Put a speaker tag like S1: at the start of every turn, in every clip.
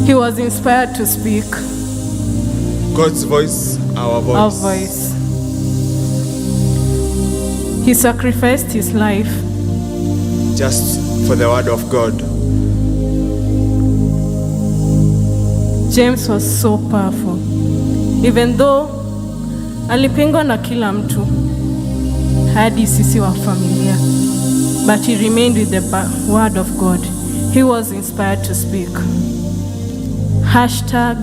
S1: He was inspired to speak.
S2: God's voice, our voice.
S1: Our voice. He sacrificed his life
S2: just for the word of God.
S1: James was so powerful. Even though alipingwa na kila mtu, hadi sisi wa familia, but he remained with the word of God. He was inspired to speak. Hashtag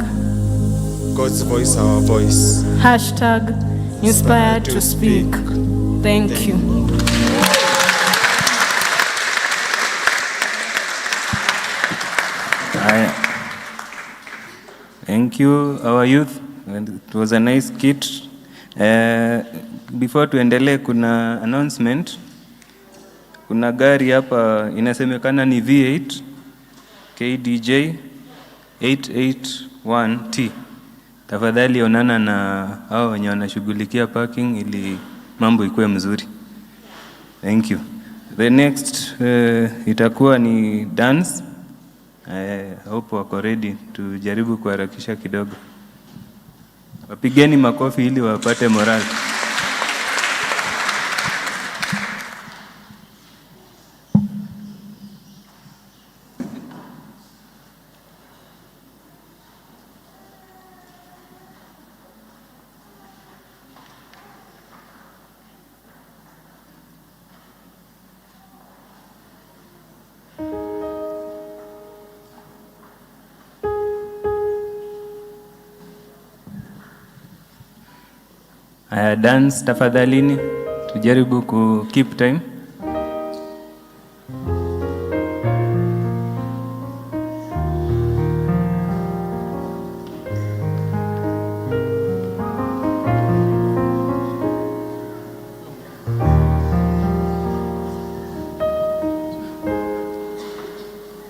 S2: God's voice, our voice.
S1: Hashtag inspired to speak. Thank you.
S3: Haya. Thank you, our youth. And it was a nice skit. Before tuendelee, kuna announcement. Kuna gari hapa inasemekana ni V8 KDJ 881T. Tafadhali onana na hao wenye wanashughulikia parking ili mambo ikuwe mzuri. Thank you. The next itakuwa ni dance. I hope wako ready. Tujaribu kuharakisha kidogo. Wapigeni makofi ili wapate morale. Haya, dance tafadhalini, tujaribu ku keep time.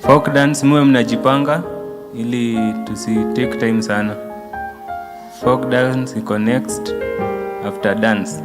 S3: Folk dance muwe mnajipanga ili tusi take time sana. Folk dance iko next after dance.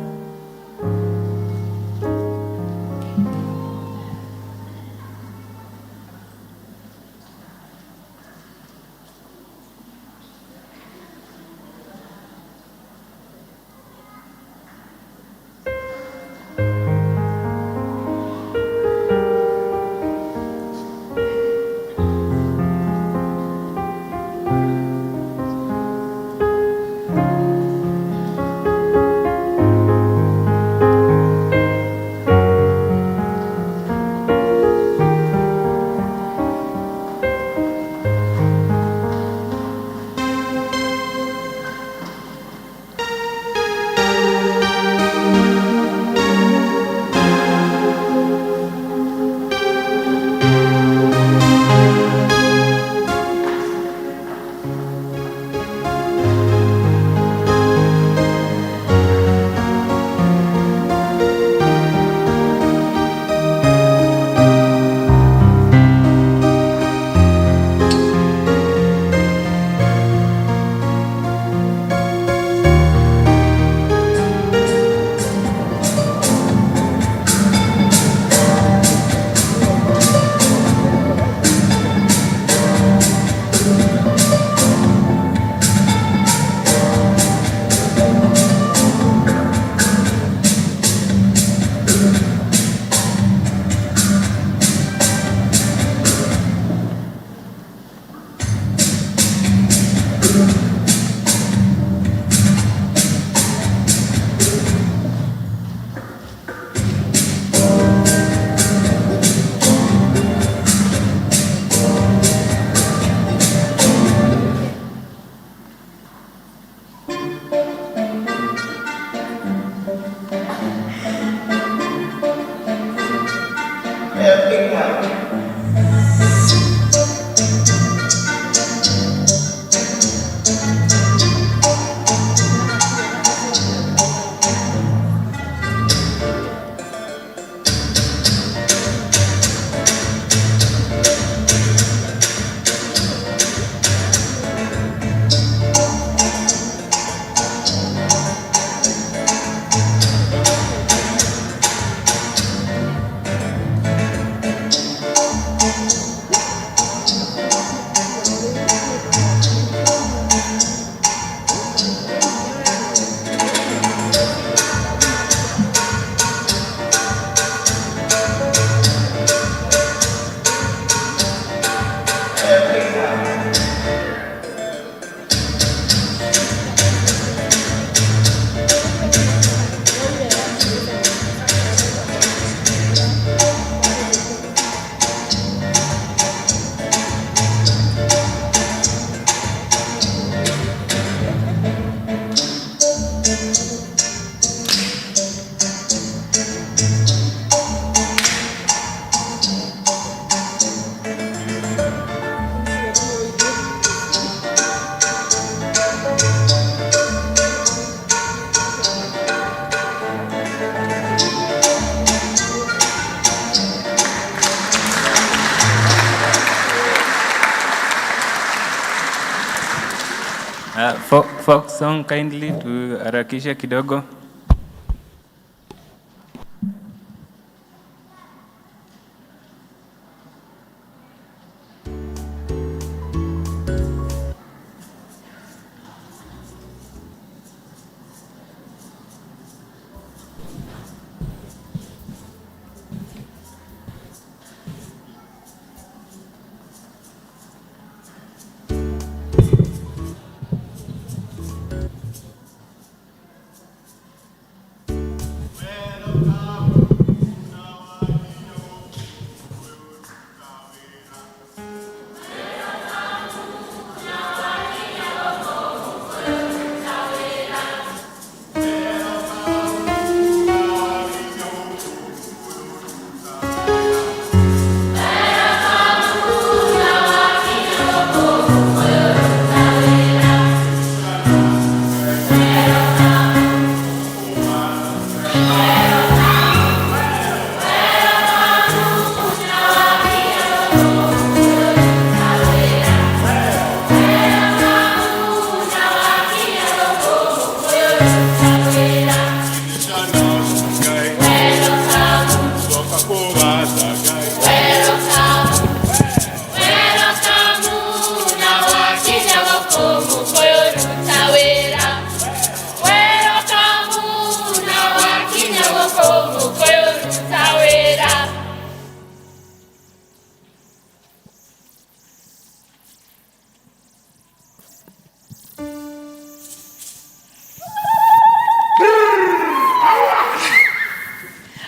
S3: Folk song kindly tuharakishe kidogo.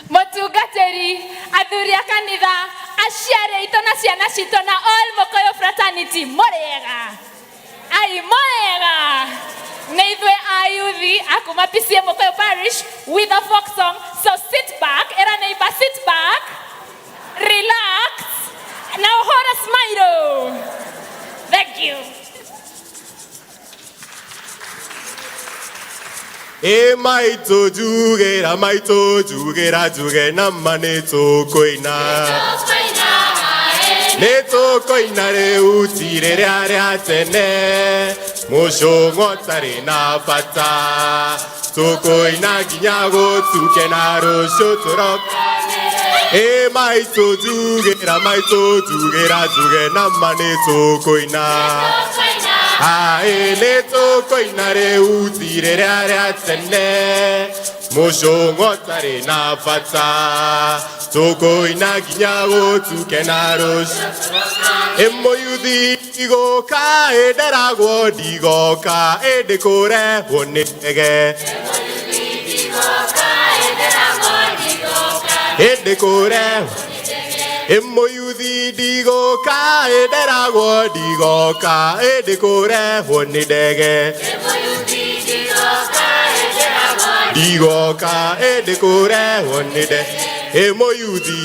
S4: Mũtungatĩri, athuri a kanitha, aciari aitũ na ciana citũ na all Mũkũyũ fraternity, mũrĩega? Ai, mũrĩega? Nĩ ithuĩ a yuthi a kuma PCEA Mũkũyũ Parish with a folk song. So sit back, era neighbor, sit back, relax, na ũhũre smile. Thank you.
S2: Ĩ maitũ njugĩra, maitũ njugĩra, njuge nama nĩ tũkũina, nĩ tũkũina rĩu ti rĩrĩa rĩa tene mũcũng'o tarĩ na bata, tũkũina nginya gũtuke na rũciũ tũroka. Ĩ maitũ njugĩra, maitũ njugĩra, njuge nama nĩ tũkũina. Aĩ nĩ tũkũina rĩu ti rĩrĩa rĩa tene mũcũng'o tarĩ na bata, tũkũina nginya gũtuke na rũciũ. Ĩ mũyuthi ndigoka, ĩnderagwo ndigoka, ĩndĩ kũrehwo nĩ ndege, ĩndĩ kũrehwo. Ĩ mũyuthi ndigoka, ĩnderagwo ndigoka, ĩndĩ kũrehwo nĩ ndege, ndigoka, ĩndĩ kũrehwo nĩ ndege. Ĩ mũyuthi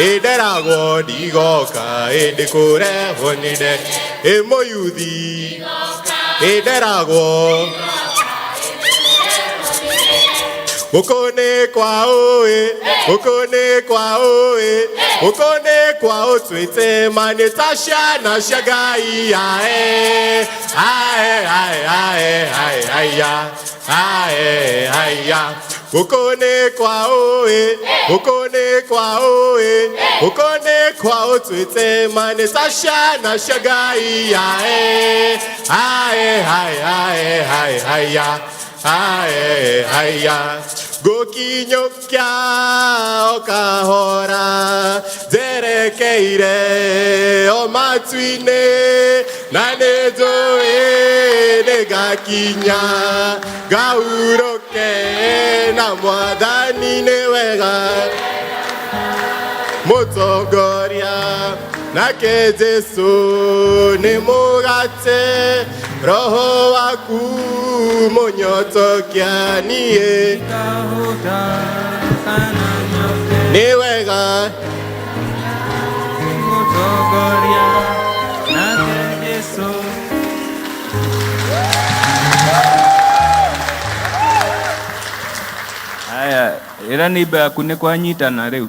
S2: ĩnderagwo ndigoka, ĩndĩ kũrehwo nĩ ndege. Ĩ mũyuthi ĩnderagwo gũkũ nĩ kwa ũĩ, gũkũ nĩ kwa ũĩ, gũkũ nĩ kwa ũtwĩte ma nĩ ta ciana cia Ngai. Ae ae ae ae ae aya ae aya, gũkũ nĩ kwa ũĩ, gũkũ nĩ kwa ũĩ, gũkũ nĩ kwa ũtwĩte ma nĩ ta ciana cia Ngai. Ae ae ae ae ae aya ae aya, ngũkinyũkia o kahora njerekeire o matu-inĩ, na nĩ njũĩ nĩ ngakinya ngahurũke na Mwathani. Nĩ wega mũtongoria, nake Jesu nĩ mũgate, roho waku mũnyotokia niĩ. Nĩ wega
S3: Mũtongoria nake Jesu. Haya, ĩra neighbor yaku nĩ kwanyitana rĩu.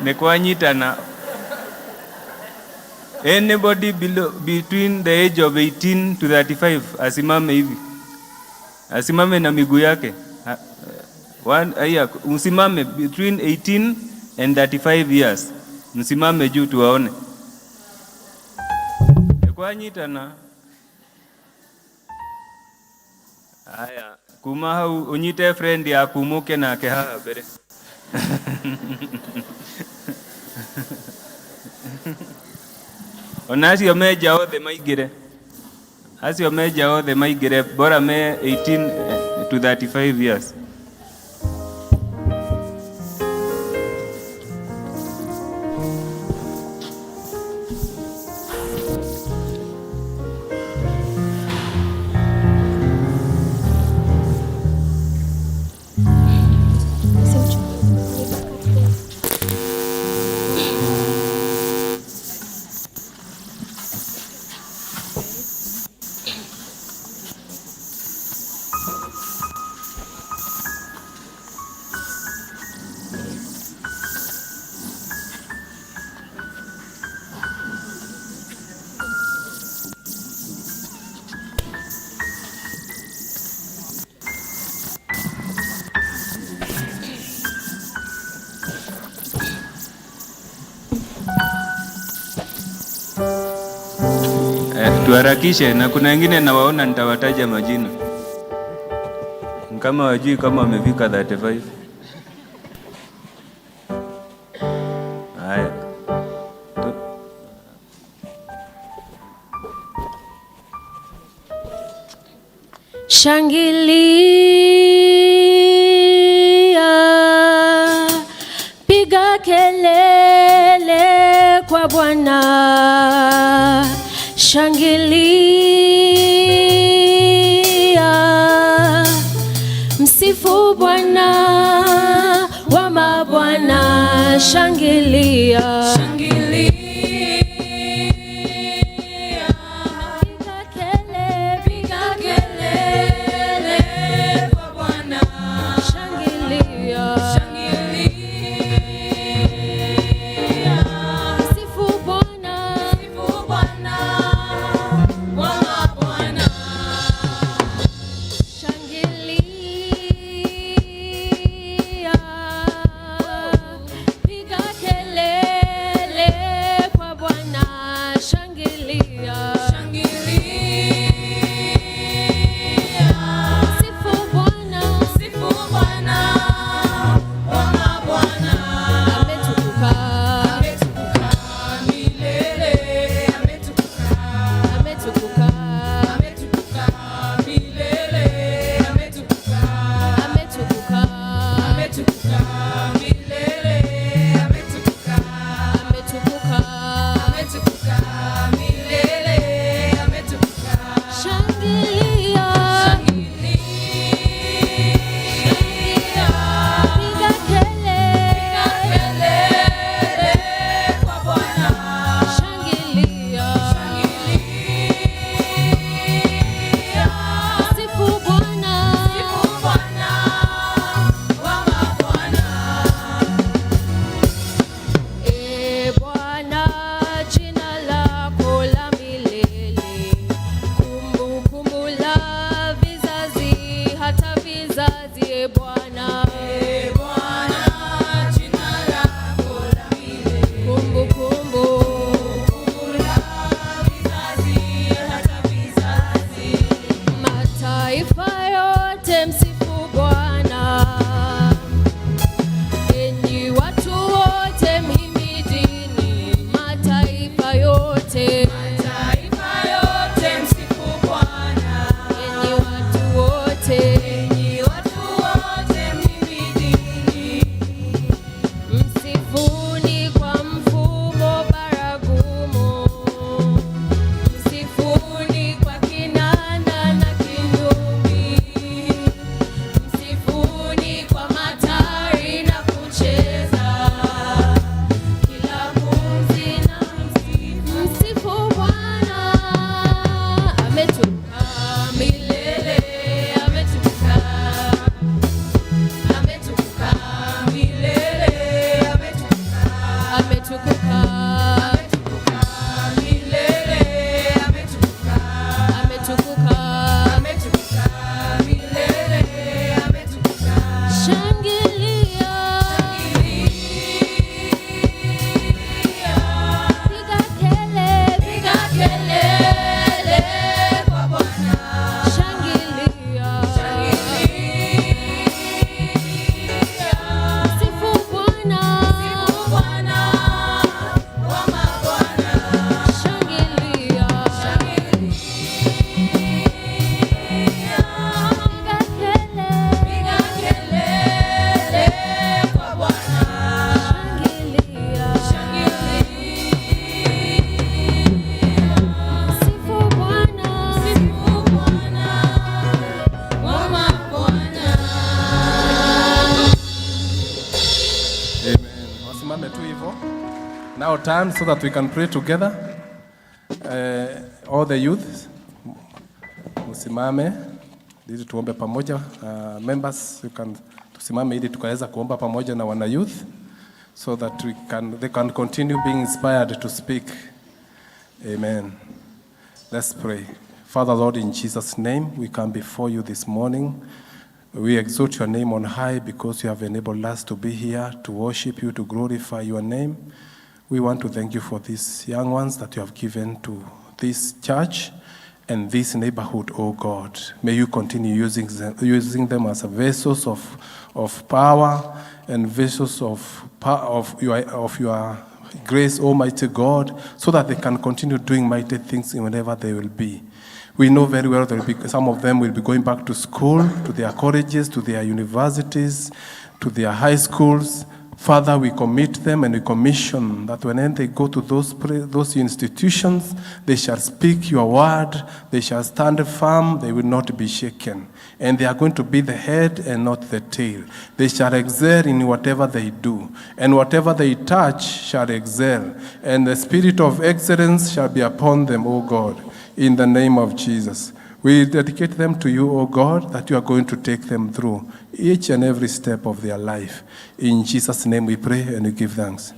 S3: Nĩ kwanyitana. Anybody below, between the age of 18 to 35 asimame hivi, asimame na miguu yake. Aya, msimame between 18 and 35 years, msimame juu tuwaone. Kwanyitana. Aya, kuma hau unyite friend yaku muke nake haha mbere. Ona acio menja othe maingĩre, acio menja othe maingĩre, bora me 18 to 35 years. Tuharakishe na kuna wengine nawaona nitawataja majina kama wajui kama wamefika 35. Haya.
S5: Shangilia, piga kelele kwa Bwana. Shangilia, msifu Bwana wa mabwana. Shangilia, piga kelele, piga kelele kwa Bwana. Shangilia, msifu Bwana, msifu Bwana wa mabwana. Shangilia, piga kelele
S6: Now turn so that we can pray together. All the youth, msimame ili tuombe pamoja. Members, you can tusimame ili tukaweza kuomba pamoja na wana youth so that they can continue being inspired to speak. Amen. Let's pray. Father Lord, in Jesus' name, we come before you this morning. We exalt your name on high because you have enabled us to be here, to worship you, to glorify your name. We want to thank you for these young ones that you have given to this church and this neighborhood, oh God. May you continue using them as vessels of power and vessels of your grace, Almighty God, so that they can continue doing mighty things in wherever they will be. We know very well there will be, some of them will be going back to school, to their colleges, to their universities, to their high schools. Father, we commit them and we commission that when they go to those institutions, they shall speak your word, they shall stand firm, they will not be shaken. And they are going to be the head and not the tail. They shall excel in whatever they do, and whatever they touch shall excel. And the spirit of excellence shall be upon them, O God, in the name of Jesus. We dedicate them to you, O God, that you are going to take them through each and every step of their life. In Jesus' name we pray and we give thanks.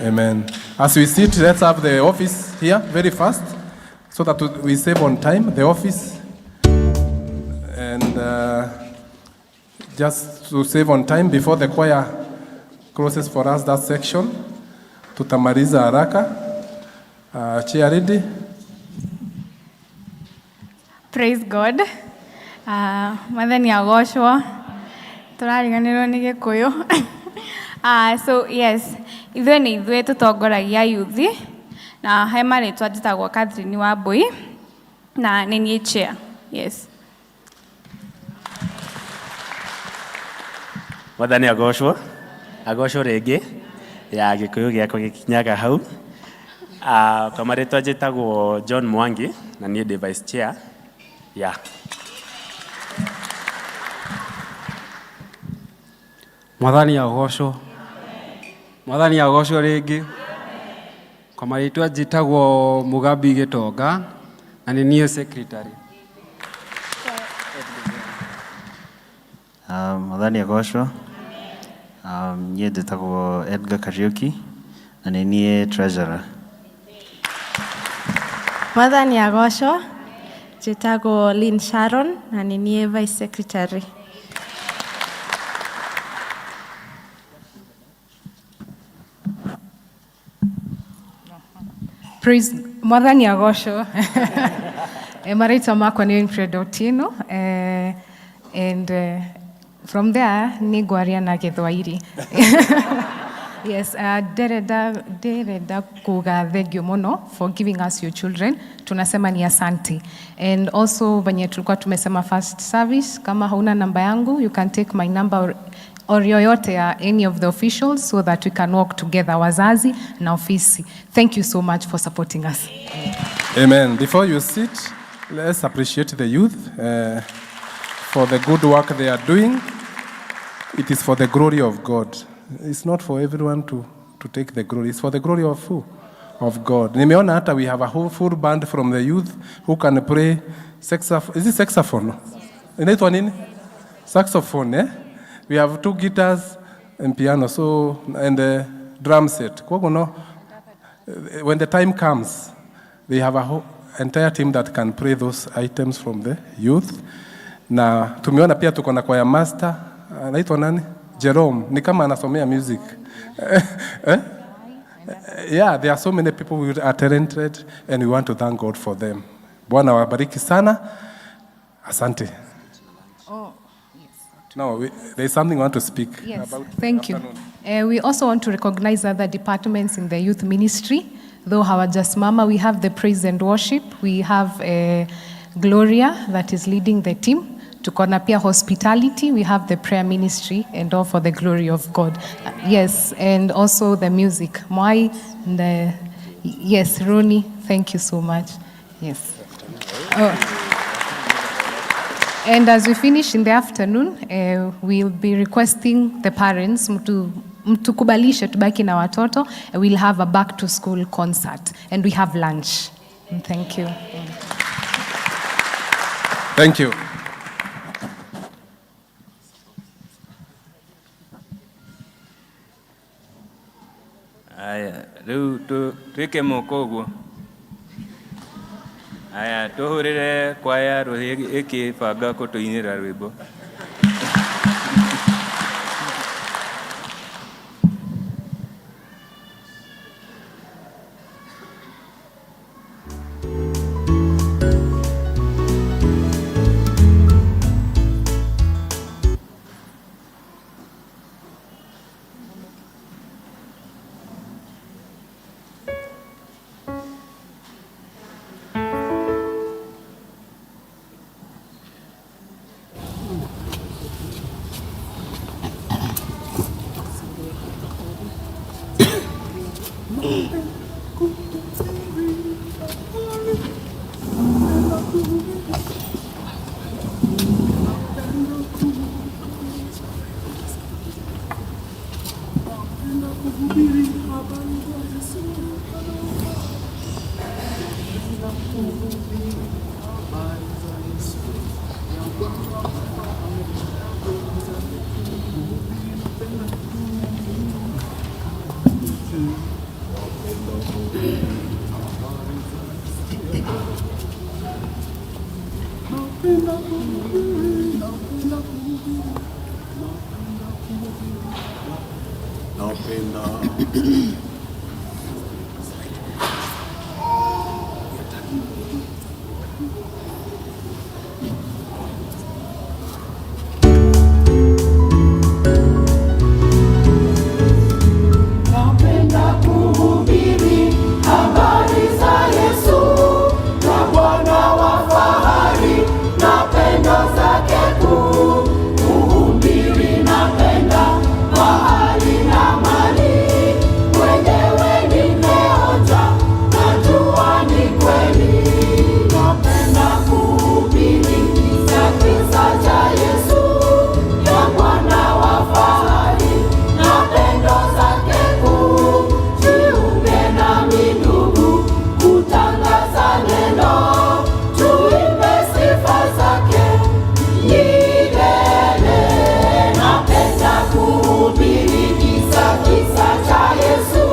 S6: Amen. As we sit, let's have the office here very fast so that we save on time, the office. And just to save on time before the choir closes for us that section, tutamaliza haraka. Chair ready?
S7: Praise God. Mwathani agocwo. Tũrariganĩrwo nĩ Gĩkũyũ. So yes, ithuĩ nĩ ithuĩ tũtongoragia youth na he marĩtwa njĩtagwo Catherine Wambui na nĩ niĩ chair. Yes.
S8: Mwathani agocwo, agocwo rĩngĩ ya Gĩkũyũ gĩakwa gĩkinyaga hau. Kwa marĩtwa njĩtagwo John Mwangi na niĩ ndĩ vice chair. Yeah.
S9: Mwathani agocwo. Mwathani agocwo rĩngĩ. Kwa marĩtwa njĩtagwo Mugambi Gĩtonga na nĩ niĩ secretary.
S10: Mwathani agocwo. Niĩ njĩtagwo Edgar Kariuki na nĩ niĩ treasurer.
S11: Mwathani agocwo. Njĩtagwo Lynn Sharon na nĩ niĩ vice secretary.
S12: Praise Mwathani agocwo. Marĩtwa makwa nĩ Winfred Otieno, and from there nĩ ngwaria na Gĩthwaĩri. Yes, nderenda kuga thank you mũno for giving us your children. Tunasema ni asante. And also venye tulikuwa tumesema first service, kama hauna namba yangu, you can take my number or yoyote ya any of the officials so that we can work together, wazazi na ofisi. Thank you so much for supporting us.
S6: Amen. Before you sit, let's appreciate the youth for the good work they are doing. It is for the glory of God. It's not for everyone to take the glory. It's for the glory of who? Of God. Nimeona hata we have a whole full band from the youth who can play saxophone. Is it saxophone? Inaitwa nini? Saxophone, eh? We have two guitars and piano, so, and the drum set. Koguo no, when the time comes, they have a whole entire team that can play those items from the youth. Na tumeona pia tuko na choir master, anaitwa nani? Jerome, ni kama anasomea music. Eh? Yeah, there are so many people who are talented and we want to thank God for them. Bwana wabariki sana. Asante.
S12: Oh.
S6: No, there is something we want to speak
S12: Yes,
S6: about.
S12: Thank you. We also want to recognize other departments in the youth ministry. Though hawajasimama, we have the praise and worship. We have Gloria that is leading the team. Tuko na pia hospitality. We have the prayer ministry and all for the glory of God. Yes, and also the music. Mwai and the, yes, Roni, thank you so much. Yes. Oh. And as we finish in the afternoon, we'll be requesting the parents mtukubalishe tubaki na watoto. We'll have a back to school concert and we have lunch. Thank you.
S6: Thank you.
S3: Aya, rĩu twĩke moko ũguo. Aya, tũhũrĩre kwaya rũhĩ ĩkĩbanga kũtũinĩra rwĩmbo.
S5: Napenda kuhubiri habari za Yesu na Bwana wa fahari na pendo zake kuu. Kuhubiri napenda kwa hali na mali, mwenyewe nimeonja, najua ni kweli. Napenda kuhubiri kisa kisa cha Yesu na Bwana wa fahari na pendo zake kuu. Jiunge nami ndugu, kutangaza neno, tuimbe sifa zake milele. Napenda kuhubiri kisa kisa cha Yesu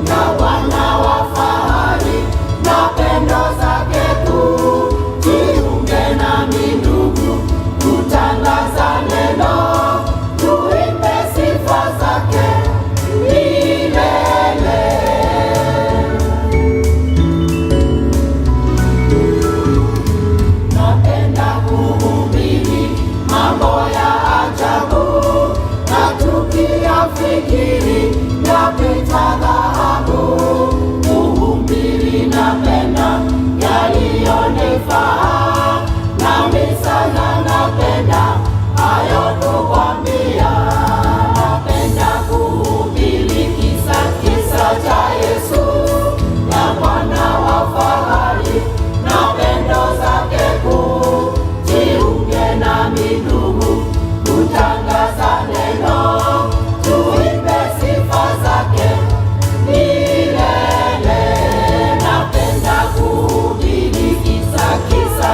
S5: na Bwana wa fahari na pendo zake kuu. Jiunge nami ndugu, kutangaza neno, tuimbe sifa zake milele. Napenda kuhubiri mambo ya ajabu, na tukiyafikiri yapita dhahabu. Kuhubiri napenda yaliyonifaa, nami sana napenda hayo kukwambia. Napenda kuhubiri kisa kisa cha Yesu na Bwana wa fahari na pendo zake kuu. Jiunge nami ndugu, kutangaza neno, tuimbe sifa zake milele. Napenda kuhubiri kisa kisa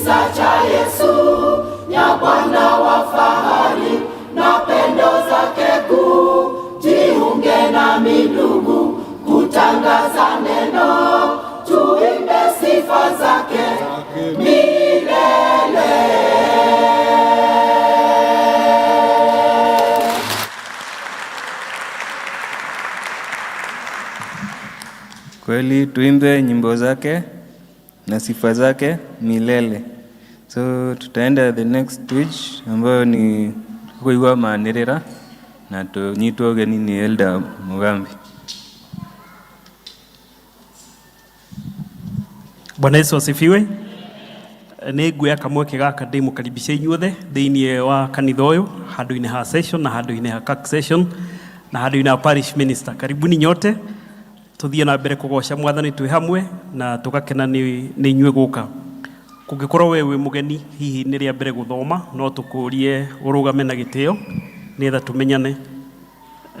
S5: Kisa cha Yesu ya Bwana wa fahari na pendo zake kuu. Jiunge nami ndugu kutangaza neno, tuimbe sifa zake milele.
S3: Kweli tuimbe nyimbo zake na sifa zake milele. So tutaenda the next stage ambayo ni kuigua manĩrĩra na tũnyitwo ũgeni nĩ Elder Mugambi.
S13: Bwana Yesu asifiwe. Nĩ nguoya kamweke gaka ndĩmũkaribishe inyuothe thĩinĩ wa kanitha ũyũ handũ-inĩ ha session na handũ-inĩ ha CAC session na handũ-inĩ ha parish minister. Karibuni nyote tuthiĩ na mbere kũgoca mwathani twĩ hamwe na tũgakena nĩ inyuĩ gũka. Kũngĩkorwo we wĩ mũgeni hihi nĩ rĩa mbere gũthoma no tũkũrie ũrũgame na gĩtĩo nĩgetha tũmenyane.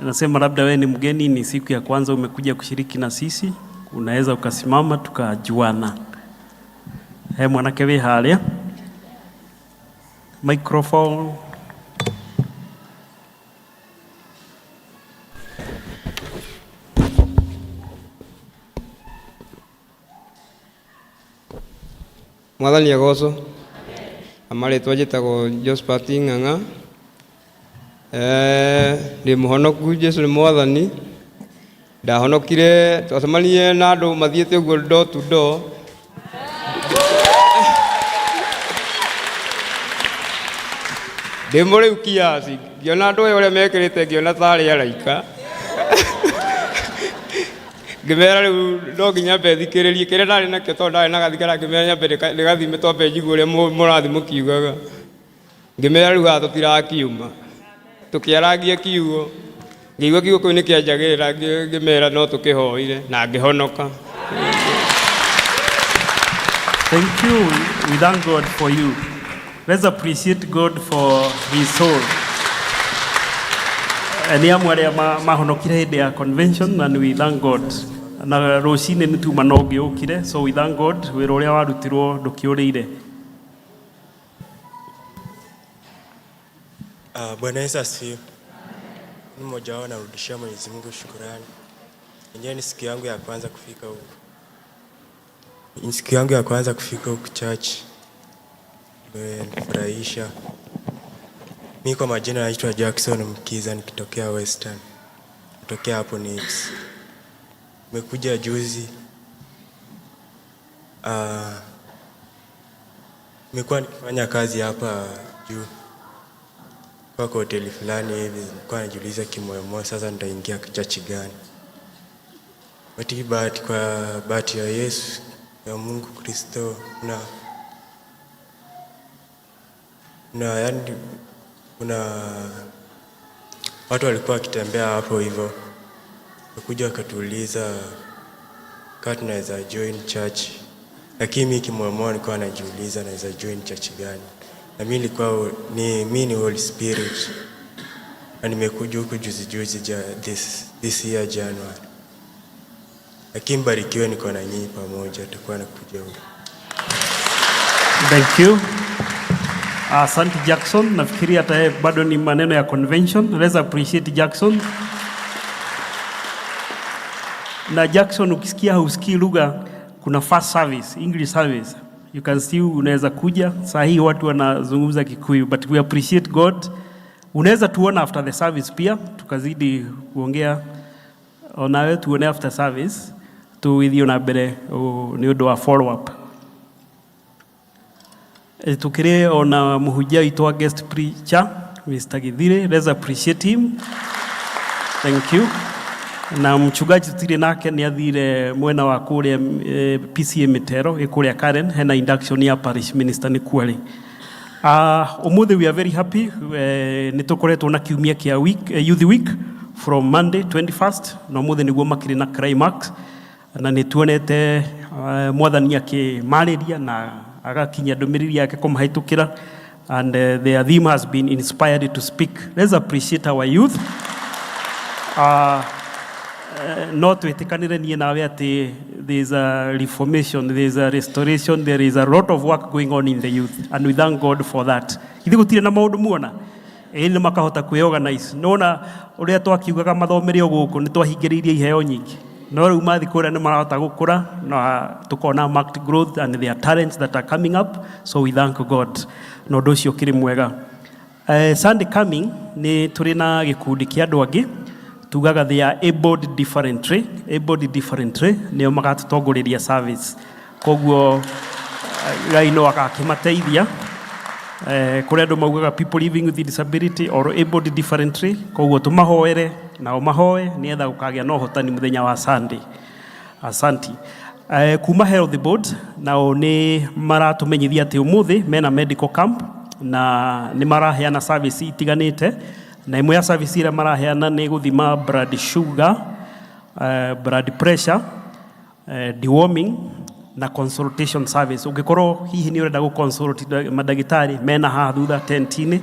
S13: Nasema labda wewe ni mgeni, ni siku ya kwanza umekuja kushiriki na sisi, unaweza ukasimama tukajuana. He mwanake wĩ harĩa microphone.
S14: Mwathani agocwo. Amarĩtwa njĩtagwo Josephat Ng'ang'a. Ndĩ mũhonoku, Jesu nĩ mwathani. Ndahonokire twacemanirie na andũ mathiĩte ũguo door to door. Ndĩ mũrĩu kiasi, ngĩona andũ aya ũrĩa mekĩrĩte ngĩona tarĩ araika. Ngĩmera rĩu no nginya mbe thikĩrĩrie kĩrĩa ndarĩ nakĩo tondũ ndarĩ na gathikara, ngĩmera nyambe ndĩgathime twambe njigue ũrĩa mũrathiĩ mũkiugaga. Ngĩmera rĩu haha tũtirakiuma. Tũkĩarangia kiugo, ngĩigua kiugo kĩu nĩ kĩanjagĩrĩra, ngĩmera no tũkĩhoire na ngĩhonoka.
S13: Thank you. We thank God for you. Let's appreciate God for his soul. Nĩ amwe arĩa mahonokire hĩndĩ ya convention and we thank God. Na rũcinĩ nĩ tuma no ũngĩ ũkire, so we thank God wĩra ũrĩa warutirwo ndũkĩũrĩire.
S15: Bwana Yesu asifiwe. Ni mmoja wao narudishia Mwenyezi Mungu shukurani. Yenyewe ni siku yangu ya kwanza kufika huku. Ni siku yangu ya kwanza kufika huku church. Imenifurahisha. Mi kwa majina naitwa Jackson Mkiza nikitokea Western. Kutokea hapo Nips. Nimekuja juzi. Nimekuwa nikifanya kazi hapa juu. Kwa hoteli fulani hivi, nilikuwa najiuliza kimoyomoyo sasa nitaingia church gani. But hii bahati, kwa bahati ya Yesu ya Mungu Kristo na yani kuna watu walikuwa wakitembea hapo hivyo, wakuja wakatuuliza kama tunaweza join church, lakini mimi kimoyomoyo nilikuwa najiuliza naweza join church gani, na mimi nilikuwa ni mimi ni Holy Spirit na nimekuja huku juzi juzi ja, this year January, lakini barikiwe, niko na nyinyi pamoja, tutakuwa nakuja huku.
S13: Thank you. Asante Jackson, nafikiri hata yeye bado ni maneno ya convention. Let's appreciate Jackson. Na Jackson, ukisikia hausikii lugha, kuna fast service, English service. You can see unaweza kuja. Saa hii watu wanazungumza Kikuyu, but we appreciate God. Unaweza tuona after the service pia, tukazidi kuongea onawe tuone after service tuithie na mbere nĩ ũndũ wa follow up. Tukĩrĩ ona mũhunjia witũ wa guest preacher Mr. Githire, let's appreciate him. Thank you. Na mchungaji tutire nake nĩ athire mwena wa kũrĩa PCA Mitero ĩ kũrĩa Karen hena induction ya parish minister nĩ kuo arĩ. Ũmũthĩ we are very happy, nĩ tũkoretwo na kiumia kĩa week, youth week from Monday 21st na ũmũthĩ nĩguo makĩrĩ na climax na nĩ tuonete mwathani akĩmarĩria na agakinyia ndũmĩrĩri yake kũmahĩtũkĩra and their theme has been inspired to speak. Let's appreciate our youth. No twĩtĩkanĩre niĩ nawe atĩ There is a reformation, there is a restoration, there is a lot of work going on in the youth, and we thank God for that. Ithuĩ gũtirĩ na maũndũ muona ĩĩ nĩ makahota kwĩorganize. Nĩwona ũrĩa twakiugaga mathomere o gũkũ, nĩ twahingĩrĩirie iheo nyingĩ, no rĩu mathiĩ kũrĩa nĩ marahota gũkũra na tũkona marked growth and their talents that are coming up, so we thank God na ũndũ ũcio ũkĩrĩ mwega. Sunday coming nĩ tũrĩ na gĩkundi kĩa andũ angĩ tugaga they are abled differently, abled differently, nĩo magatũtongoreria service. Koguo Ngai no agakĩmateithia. Kũrĩ andũ maugaga people living with disability or abled differently, koguo tũmahoere nao mahoe nĩgetha gũkagĩa na ũhotani mũthenya wa Sunday. Asanti. Kuma Health Board nao nĩ maratũmenyithia atĩ ũmũthĩ mena medical camp na nĩ maraheana service itiganĩte, na ĩmwe ya service iria maraheana nĩ gũthima blood sugar, blood pressure, deworming na consultation service. Ũngĩkorwo hihi nĩ ũrenda gũ consult mandagĩtarĩ mena haha thutha tent-inĩ,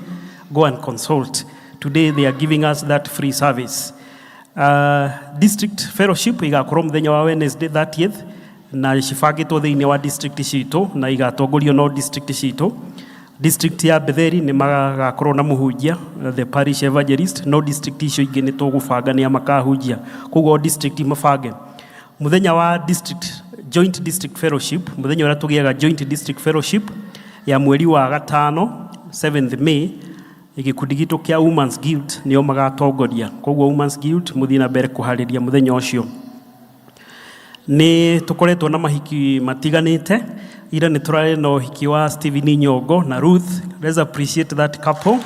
S13: go and consult. Today they are giving us that free service. District fellowship igakorwo mũthenya wa Wednesday 30th na cibangĩtwo thĩinĩ wa district citũ na igatongorio no district citũ. District ya Betheri nĩ magakorwo na mũhunjia, the parish evangelist, no district icio ingĩ nĩ tũgũbanga nĩa makahunjia. Koguo district mabange mũthenya wa district joint district fellowship, mũthenya ũrĩa tũgĩaga joint district fellowship ya mweri wa gatano, 7th May, gĩkundi gitũ kĩa Women's Guild nĩo magatongoria. Koguo Women's Guild mũthiĩ na mbere kũharĩria mũthenya ũcio. Nĩ tũkoretwo na mahiki matiganĩte. Ira nĩ tũrarĩ na ũhiki wa Stephen Nyongo na Ruth. Let's appreciate that couple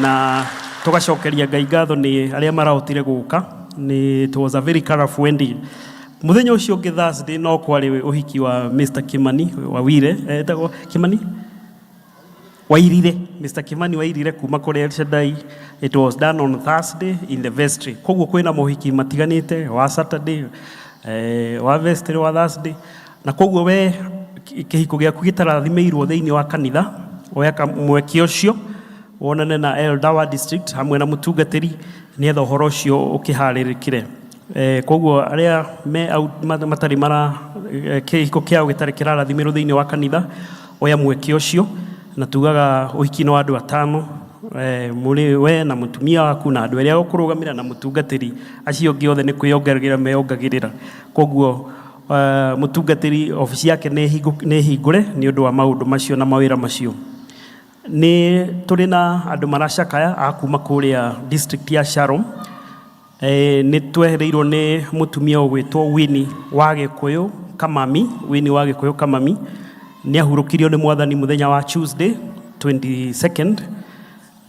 S13: na tũgacokeria Ngai ngatho nĩ arĩa marahotire gũka. Nĩ it was a very colorful wedding. Mũthenya ũcio ũngĩ, Thursday, no kwarĩ ũhiki wa Mr Kimani Wawire, etagwo Kimani Wairire, Mr Kimani Wairire kuma kũrĩ El Shaddai. It was done on Thursday in the vestry. Koguo kwĩna mohiki matiganĩte, wa Saturday, wa vestry, wa Thursday, na koguo we kĩhiko gĩaku gĩtarathimĩirwo thĩinĩ wa kanitha, oya mweke ũcio wonane na elder wa district hamwe na mũtungatĩri nĩgetha ũhoro ũcio ũkĩharĩrĩkĩre. Koguo arĩa me matarĩ mara kĩhiko kĩao gĩtarĩ kĩrarathimĩrwo thĩinĩ wa kanitha, oya mweke ũcio. Na tugaga ũhiki nĩ wa andũ atano, mũrĩ we na mũtumia waku na andũ arĩa ũkũrũgamĩra na mũtungatĩri. Acio angĩ othe nĩ kwĩyongagĩrĩra meyongagĩrĩra. Koguo mũtungatĩri obici yake nĩ hingũre nĩ ũndũ wa maũndũ macio na mawĩra macio. Nĩ tũrĩ na andũ maracakaya a kuma kũrĩa district ya Shalom. Nĩ twehereirwo nĩ mũtumia ũgwĩtwo Winnie wa Gĩkũyũ Kamami. Winnie wa Gĩkũyũ Kamami nĩ ahurũkirio nĩ Mwathani mũthenya wa Tuesday 22nd,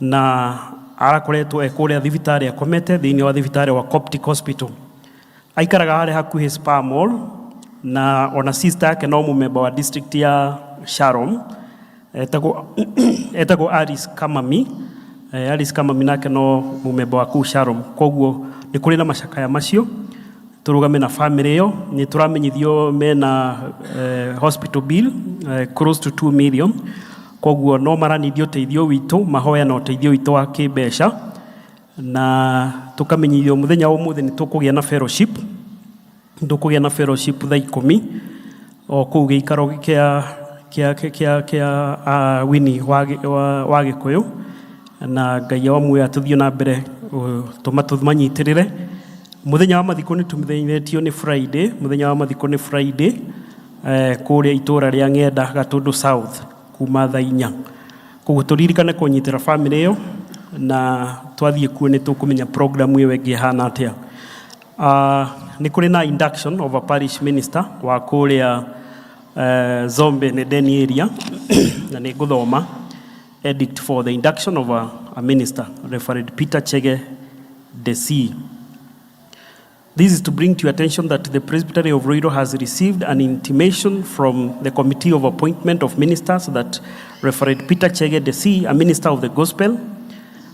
S13: na arakoretwo e kũrĩa thibitarĩ akomete thĩinĩ wa thibitarĩ wa Coptic Hospital. Aikaraga harĩa hakuhĩ Spar Mall, na ona sister yake no mũmemba wa district ya Shalom, etagwo Alice Kamami. Alice Kamami nake no mũmemba wa kũu Shalom. Koguo nĩ kũrĩ na macakaya macio, tũrũgame na family ĩyo. Nĩ tũramenyithio mena hospital bill close to 2 million, koguo no maranithia ũteithio witũ, mahoya na ũteithio witũ wa kĩmbeca. Na tũkamenyithio mũthenya wa ũmũthĩ nĩ tũkũgĩa na fellowship, tũkũgĩa na fellowship thaa 10 o kũu gĩikaro kĩa Winnie wa Gĩkũyũ. Na Ngai wa muoyo atũthiĩ na mbere tũmanyitĩrĩre. Mũthenya wa mathiko nĩ tũmenyithanĩtio nĩ Friday. Mũthenya wa mathiko nĩ Friday, kũrĩa itũra rĩa Ng'enda, Gatũndũ South, kuma thaa 4. Koguo tũririkane kũnyitĩra family ĩyo, na twathiĩ kuo nĩ tũkũmenya program ĩyo ĩngĩ ĩhana atĩa. Nĩ kũrĩ na induction of a parish minister wa kũrĩa Zombe Nedeni area, na nĩ ngũthoma edict for the induction of a minister, Reverend Peter Chege Desi. This is to bring to your attention that the Presbytery of Ruiru has received an intimation from the Committee of Appointment of Ministers that Reverend Peter Chege Desi, a minister of the gospel,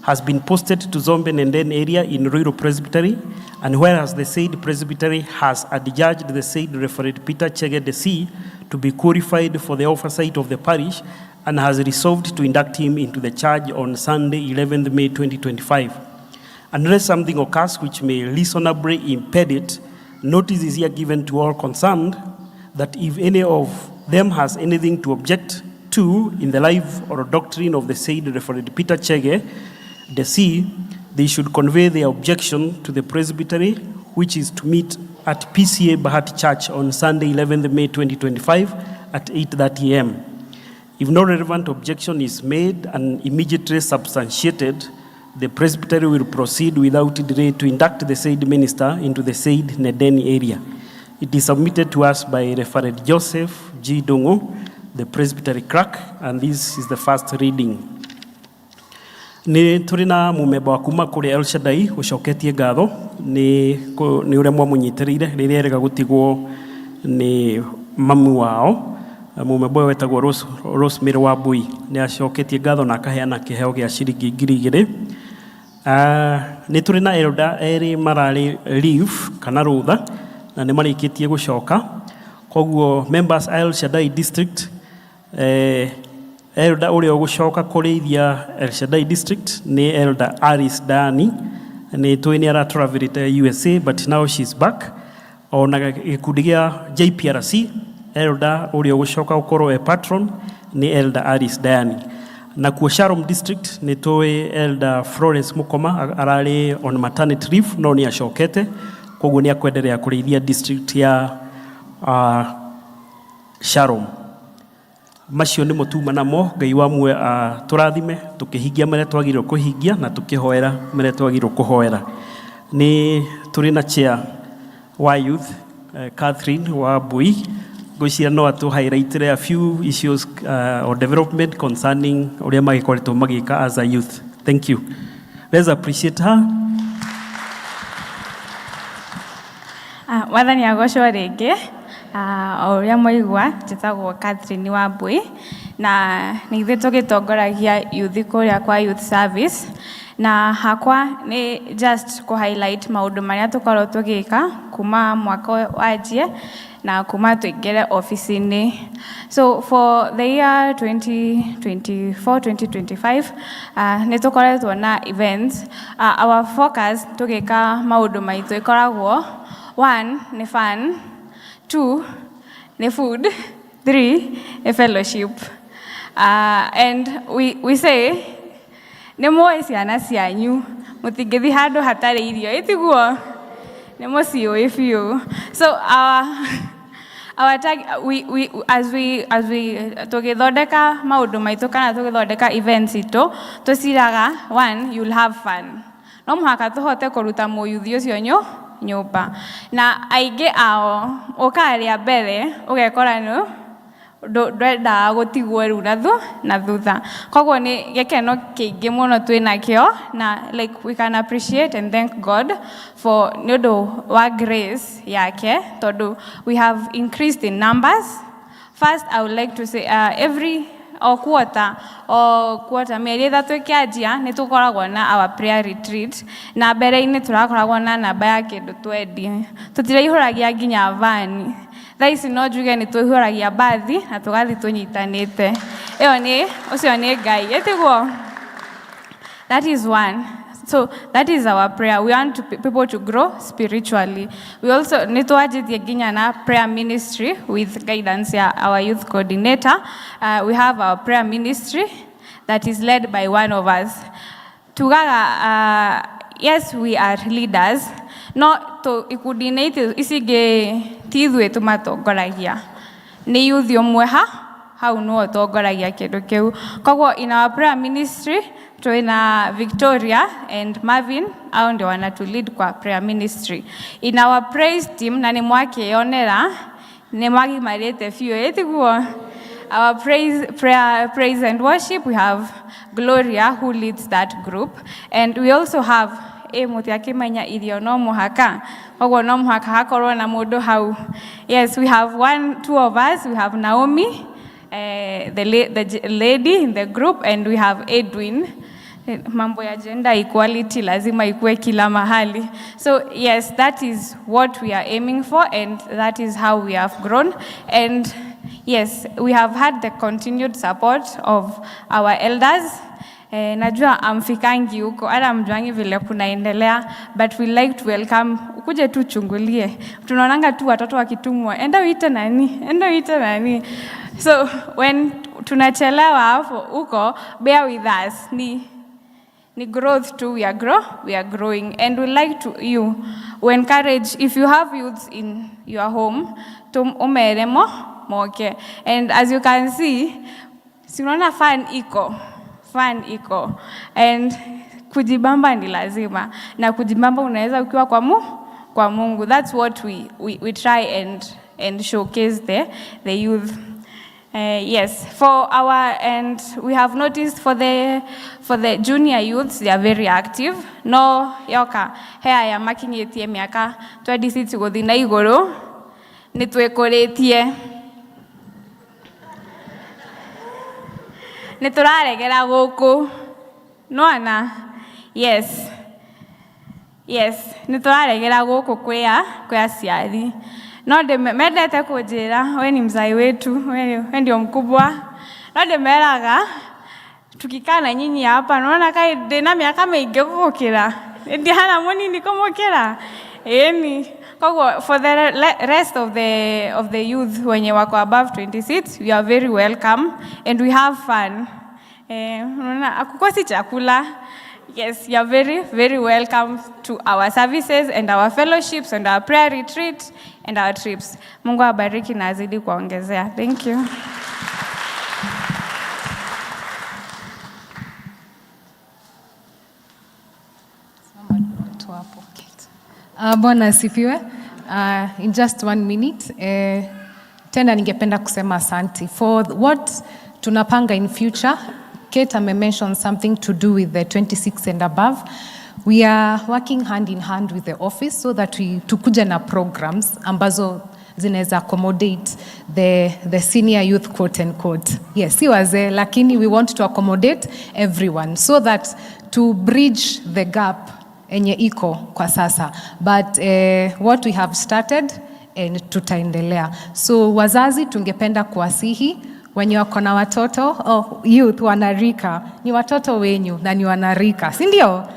S13: has been posted to Zombe Nenden area in Ruiru Presbytery, and whereas the said Presbytery has adjudged the said Reverend Peter Chege Desi to be qualified for the oversight of the parish and has resolved to induct him into the charge on Sunday, 11th May 2025. Unless something occurs which may reasonably impede it, Notice is here given to all concerned that if any of them has anything to object to in the life or doctrine of the said Reverend Peter Chege, Deci, they should convey their objection to the presbytery, which is to meet at PCA Bahati Church on Sunday, 11th May 2025 at 8:30 a.m. If no relevant objection is made and immediately substantiated, the presbytery will proceed without delay to induct the said minister into the said Nedeni area. It is submitted to us by Reverend Joseph G. Dongo, the presbytery clerk, and this is the first reading. Nĩ tũrĩ na mũmemba wa kuma kũrĩ El Shaddai ũcoketie ngatho nĩ ũrĩa mwamũnyitĩrĩire rĩrĩa erega gũtigwo nĩ mamu wao. Mũmemba ũyũ wetagwo Rosemary Wambui nĩ acoketie ngatho na akaheana kĩheo gĩa ciringi 2,000. Nĩ tũrĩ na elder erĩ mararĩ leave kana rũtha na nĩ marĩkĩtie gũcoka, koguo members a El Shaddai district, elder ũrĩa ũgũcoka kũrĩithia El Shaddai district nĩ Elder Alice Dani. Nĩ tũĩ nĩ aratravelete USA, but now she's back. Ona gĩkundi gĩa JPRC, elder ũrĩa ũgũcoka gũkorwo e patron nĩ Elder Alice Dani. Nakuo Shalom district nĩ tũĩ Elder Florence Mukoma ararĩ on maternity leave no nĩ acokete, koguo nĩ akwenderea kũrĩithia district ya Shalom. Macio nĩmo tuma namo. Ngai wa muoyo tũrathime tũkĩhingia marĩa twagĩrĩirwo kũhingia na tũkĩhoera marĩa twagĩrĩirwo kũhoera. Nĩ tũrĩ na chair wa youth, Catherine wa Mbui. Ngwĩciria no atũ highlightire a few issues or development concerning ũrĩa magĩkoretwo magĩka as a youth. Thank you. Let's appreciate her.
S7: Mwathani agocwo rĩngĩ. O ũrĩa mwaigua, njĩtagwo Catherine Wambui na nĩ ithuĩ tũgĩtongoragia youth kũrĩa kwa youth service, na hakwa nĩ just kũ highlight maũndũ marĩa tũkorwo tũgĩka kuma mwaka ũyũ wanjie na kuma tũingĩre ofici-inĩ. So for the year 2024-2025, nĩ tũkoretwo na events. Our focus tũgĩka maũndũ maitũ ĩkoragwo one nĩ fun, two nĩ food, three nĩ fellowship. And we say nĩ mũĩ ciana cianyu mũtingĩthiĩ handũ hatarĩ irio, ĩtiguo nĩ mũciũĩ biũ. So our tag, we, as we tũgĩthondeka maũndũ maitũ kana tũgĩthondeka events itũ, tũciraga one, you'll have fun. No mũhaka tũhote kũruta mũyuthi ũcio nyũmba, na aingĩ ao ũkaga rĩa mbere ũgekora nĩ ndwendaga gũtigwo rĩu na thutha. Koguo nĩ gĩkeno kĩingĩ mũno twĩ nakĩo, na like we can appreciate and thank God for nĩ ũndũ wa grace yake, tondũ we have increased in numbers. First, I would like to say every o quarter, mĩeri 3 ĩkĩanjia, nĩ tũkoragwo na our prayer retreat, na mbere-inĩ tũrakoragwo na namba ya kĩndũ 20, tũtiraihũragia nginya vani. Thaa ici no njuge nĩ tũihũragia mbathi na tũgathiĩ tũnyitanĩte. Ĩyo nĩ ũcio nĩ Ngai, ĩtiguo? That is one. So that is our prayer. We want people to grow spiritually. We also nĩ twanjĩtie nginya na prayer ministry with guidance ya our youth coordinator. We have our prayer ministry that is led by one of us. Tugaga, yes, we are leaders, no to ikundi-inĩ ici ingĩ ti ithuĩ tũmatongoragia, nĩ youth ũmwe ha hau nĩwe ũtongoragia kĩndũ kĩu. Koguo in our prayer ministry twĩna Victoria and Marvin, au ndio wanatu lead kwa prayer ministry. In our praise team, na nĩ mwakĩonera nĩ mwagimarĩte biũ, ĩtiguo? Our praise, prayer, praise and worship, we have Gloria who leads that group. And we also have ĩ mũtiakĩmenya irio no mũhaka, koguo no mũhaka hakorwo na mũndũ hau. Yes, we have one, two of us. We have Naomi, the lady in the group, and we have Edwin. Mambo ya gender equality lazima ikuwe kila mahali. So yes, that is what we are aiming for, and that is how we have grown. And yes, we have had the continued support of our elders. Najua amfikangi huko hata mjuangi vile kunaendelea, but we like to welcome, ukuje tu chungulie. Tunaonanga tu watoto wakitumwa, enda uite nani, enda uite nani. So when tunachelewa hapo huko, bear with us. Ni growth too, we are growing, and we like to you we encourage, if you have youths in your home, to umeremo moke. And as you can see, si unaona fun iko, fun iko, and kujibamba ni lazima, na kujibamba unaweza ukiwa kwa Mungu. That's what we try and showcase the youth. Yes, for our, and we have noticed for the junior youths, they are very active. No yoka he aya makinyĩtie mĩaka 26 gũthiĩ na igũrũ, nĩ twĩkũrĩtie, nĩ tũraregera gũkũ nona. Yes, nĩ tũraregera gũkũ kwĩ aciari, no mendete kũnjĩra, "We ni mzai wetu, we ndio mkubwa." No ndĩmeraga, tukikaa na nyinyi hapa, naona kai ndĩna mĩaka mĩingĩ gũgũkĩra, ndihana mũnini kũmũkĩra. Ĩni koguo for the rest of the youth wenye wako above 26, you are very welcome and we have fun. Unaona akukosi chakula. Yes, you are very, very welcome to our services and our fellowships and our prayer retreat and our trips. Mungu awabariki na azidi kuwaongezea. Thank you.
S12: Tu hapo. Bwana asifiwe. In just one minute, tena ningependa kusema asante for what tunapanga in future. Kate ame mention something to do with the 26 and above. We are working hand in hand with the office so that we tukuje na programs ambazo zinaweza accommodate the senior youth, quote and quote. Yes, si wazee, lakini we want to accommodate everyone so that to bridge the gap enye iko kwa sasa. But what we have started and tutaendelea. So wazazi, tungependa kuwasihi wenye wako na watoto, oh, youth wanarika, ni watoto wenyu na ni wanarika, si ndio?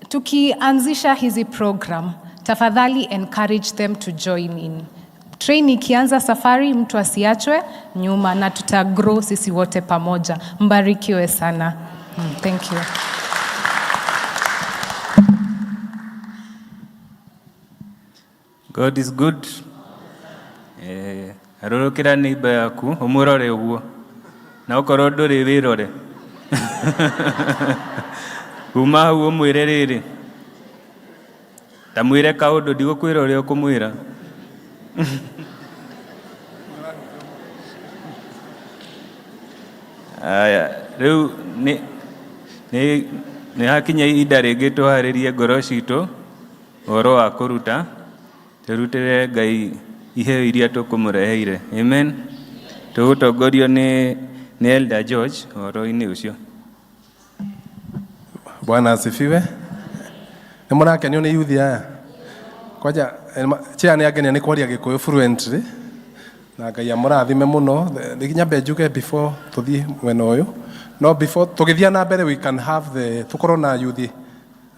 S12: Tukianzisha hizi program, tafadhali encourage them to join in. Train ikianza safari, mtu asiachwe nyuma na tutagrow sisi wote pamoja. Mbarikiwe sana. Thank you.
S3: God is good. Arũrũkĩra neighbor yaku ũmũrore ũguo, na okorwo ndũrĩ wĩrore kuma hau, ũmwĩre rĩrĩ, ta mwĩre kaũndũ, ndigũkwĩra ũrĩa ũkũmwĩra. Aya, rĩu nĩ hakinya ihinda rĩngĩ tũharĩrie ngoro citũ ũhoro wa kũruta, tũrutĩre Ngai iheo iria tũkũmũreheire. Amen. Tũgũtongorio nĩ Elder George ũhoro-inĩ ũcio.
S6: Bwana asifiwe. Nĩ mũrakenio nĩ yuthi aya? Kwanja chia nĩ angenia nĩ kwaria Gĩkũyũ fluently, na Ngai amũrathime mũno. Nĩ nyambe njuge before tũthiĩ mwena ũyũ, no before tũgĩthiĩ na mbere, we can have the tũkorwo na yuthi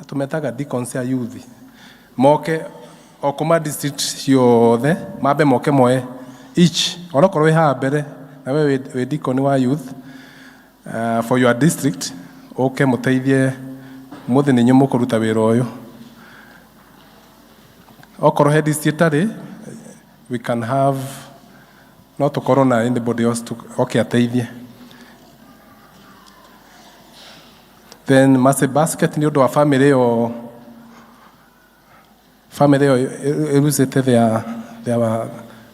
S6: tũmetaga deacons a yuthi moke o kuma district ciothe, mambe moke moe each, onokorwo wĩ haha mbere na we wĩ deacon wa youth for your district, ũke mũteithie mũthĩ nĩ inyuĩ mũkũruta wĩra ũyũ. Okorwo he district ĩtarĩ, we can have, no tũkorwo na anybody else to oke ateithie. Then mercy basket nĩ ũndũ wa family ĩyo, family ĩyo ĩrusĩte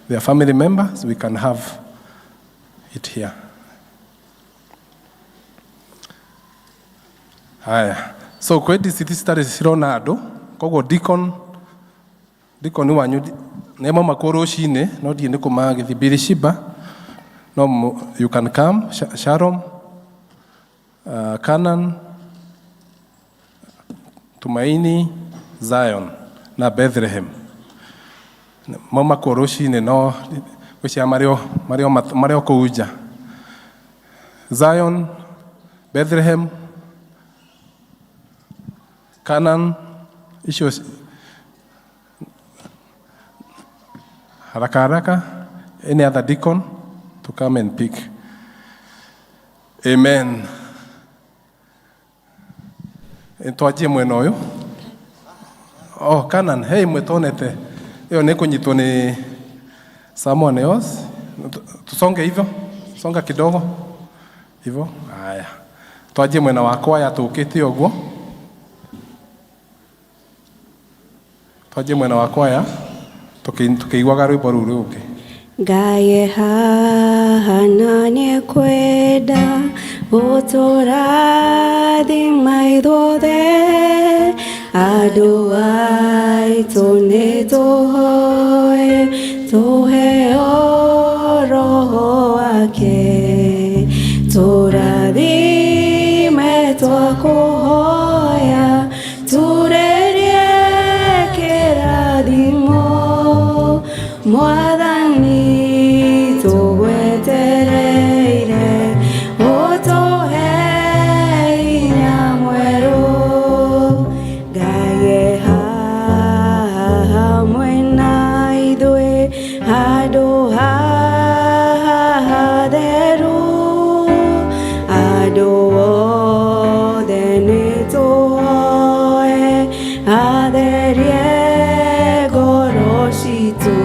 S6: their family members, we can have it here. Haya, so kwĩ district citarĩ cirona andũ, koguo deacon wanyu nĩ mauma kũ rũcinĩ, no ndiĩ nĩ kũmagĩthiĩ Birishiba, no you can come. Sharon, Canaan, Tumaini, Zion na Bethlehem mauma kũ rũcinĩ, no gwĩciria marĩ o kũu nja. Zion, Bethlehem, Canaan, icio haraka haraka. Any other deacon to come and pick? Amen. Twanjie mwena ũyũ. Oh, Canaan, hey, mwetonete ĩyo nĩ kũnyitwo nĩ someone else. Tusonge hivyo, songa kidogo hivyo. Haya, twanjie mwena wa kwaya tũkĩte ũguo. Twanjie mwena wa kwaya tũkĩiguaga rwĩmbo rũu rũngĩ.
S16: Ngai haha na nĩkwenda gũtũrathima ithuothe andũ aitũ nĩtũhoe tũheo roho wake tũrathime twakũhoya tũrerie kĩrathimo mwathani tũgwetereire ũtũhe hinya mwerũ. Ngai e haha hamwe na ithuĩ handũ haha hatheru andũ othe nĩtũhoe atherie ngoro citũ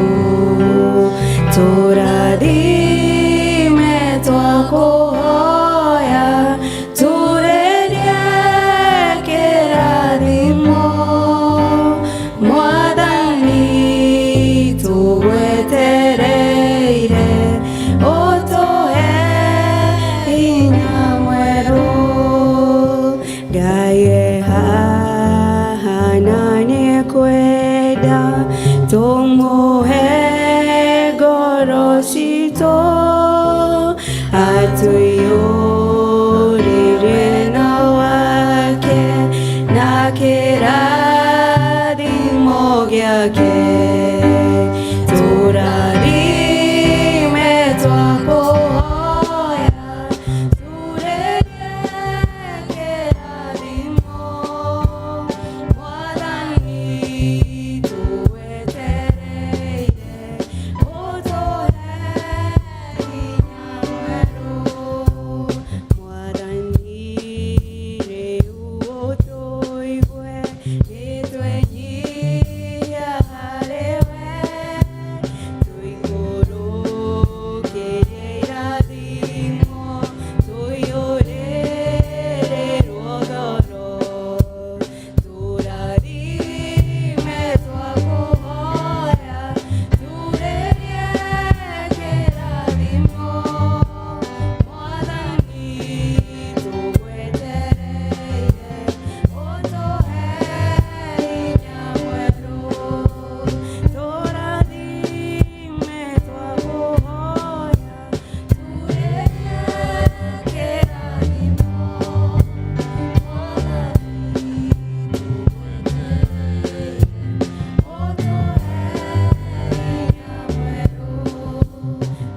S16: tũrathime twakũhoya tũrerie kĩrathimo mwathani tũgwetereire ũtũhe hinya mwerũ. Ngai e haha na nĩekwenda tũmũhe ngoro citũ atũiyũrĩrie na wake na kĩrathimo gĩake tũrathime twakũhoya tũrerie kĩrathimo mwathani tũgwetereire ũtũhe hinya mwerũ. Mwathani rĩu ũtũigue nĩtwenyihia harĩwe tũikũrũkĩrie irathimo tũiyũrĩrĩrwo ngoro tũrathime twakũhoya tũrerie kĩrathimo mwathani tũgwetereire ũtũhe hinya mwerũ tũrathime twakũhoya tũrerie kĩrathimo mwathani tũgwetereire ũtũhe hinya mwerũ.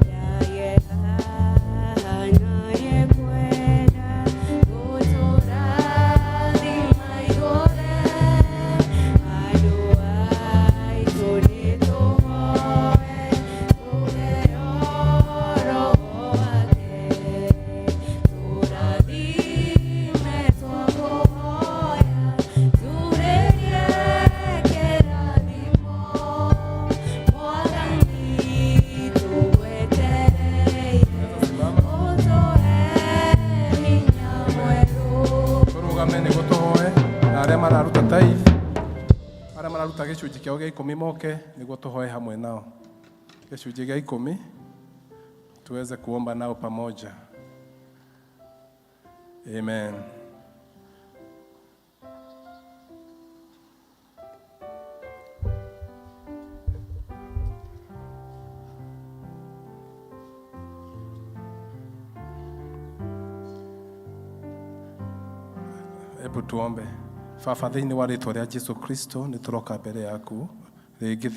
S16: Ngai e haha na nĩekwenda gũtũrathima ithuothe andũ aitũ nĩtũhoe tũheo roho wake tũrathime twakũhoya tũrerie kĩrathimo mwathani tũgwetereire ũtũhe hinya mwerũ.
S6: Tũrũgame nĩguo tũhoe na arĩa mararuta tithe, arĩa mararuta gĩcunjĩ kĩao gĩa ikũmi moke nĩguo tũhoe hamwe nao. Gĩcunjĩ gĩa ikũmi tuweze kuomba nao pamoja. Amen. Hebu tuombe. Baba, thĩinĩ wa rĩtwa rĩa Jesu Kristo nĩ tũroka mbere yaku rĩngĩ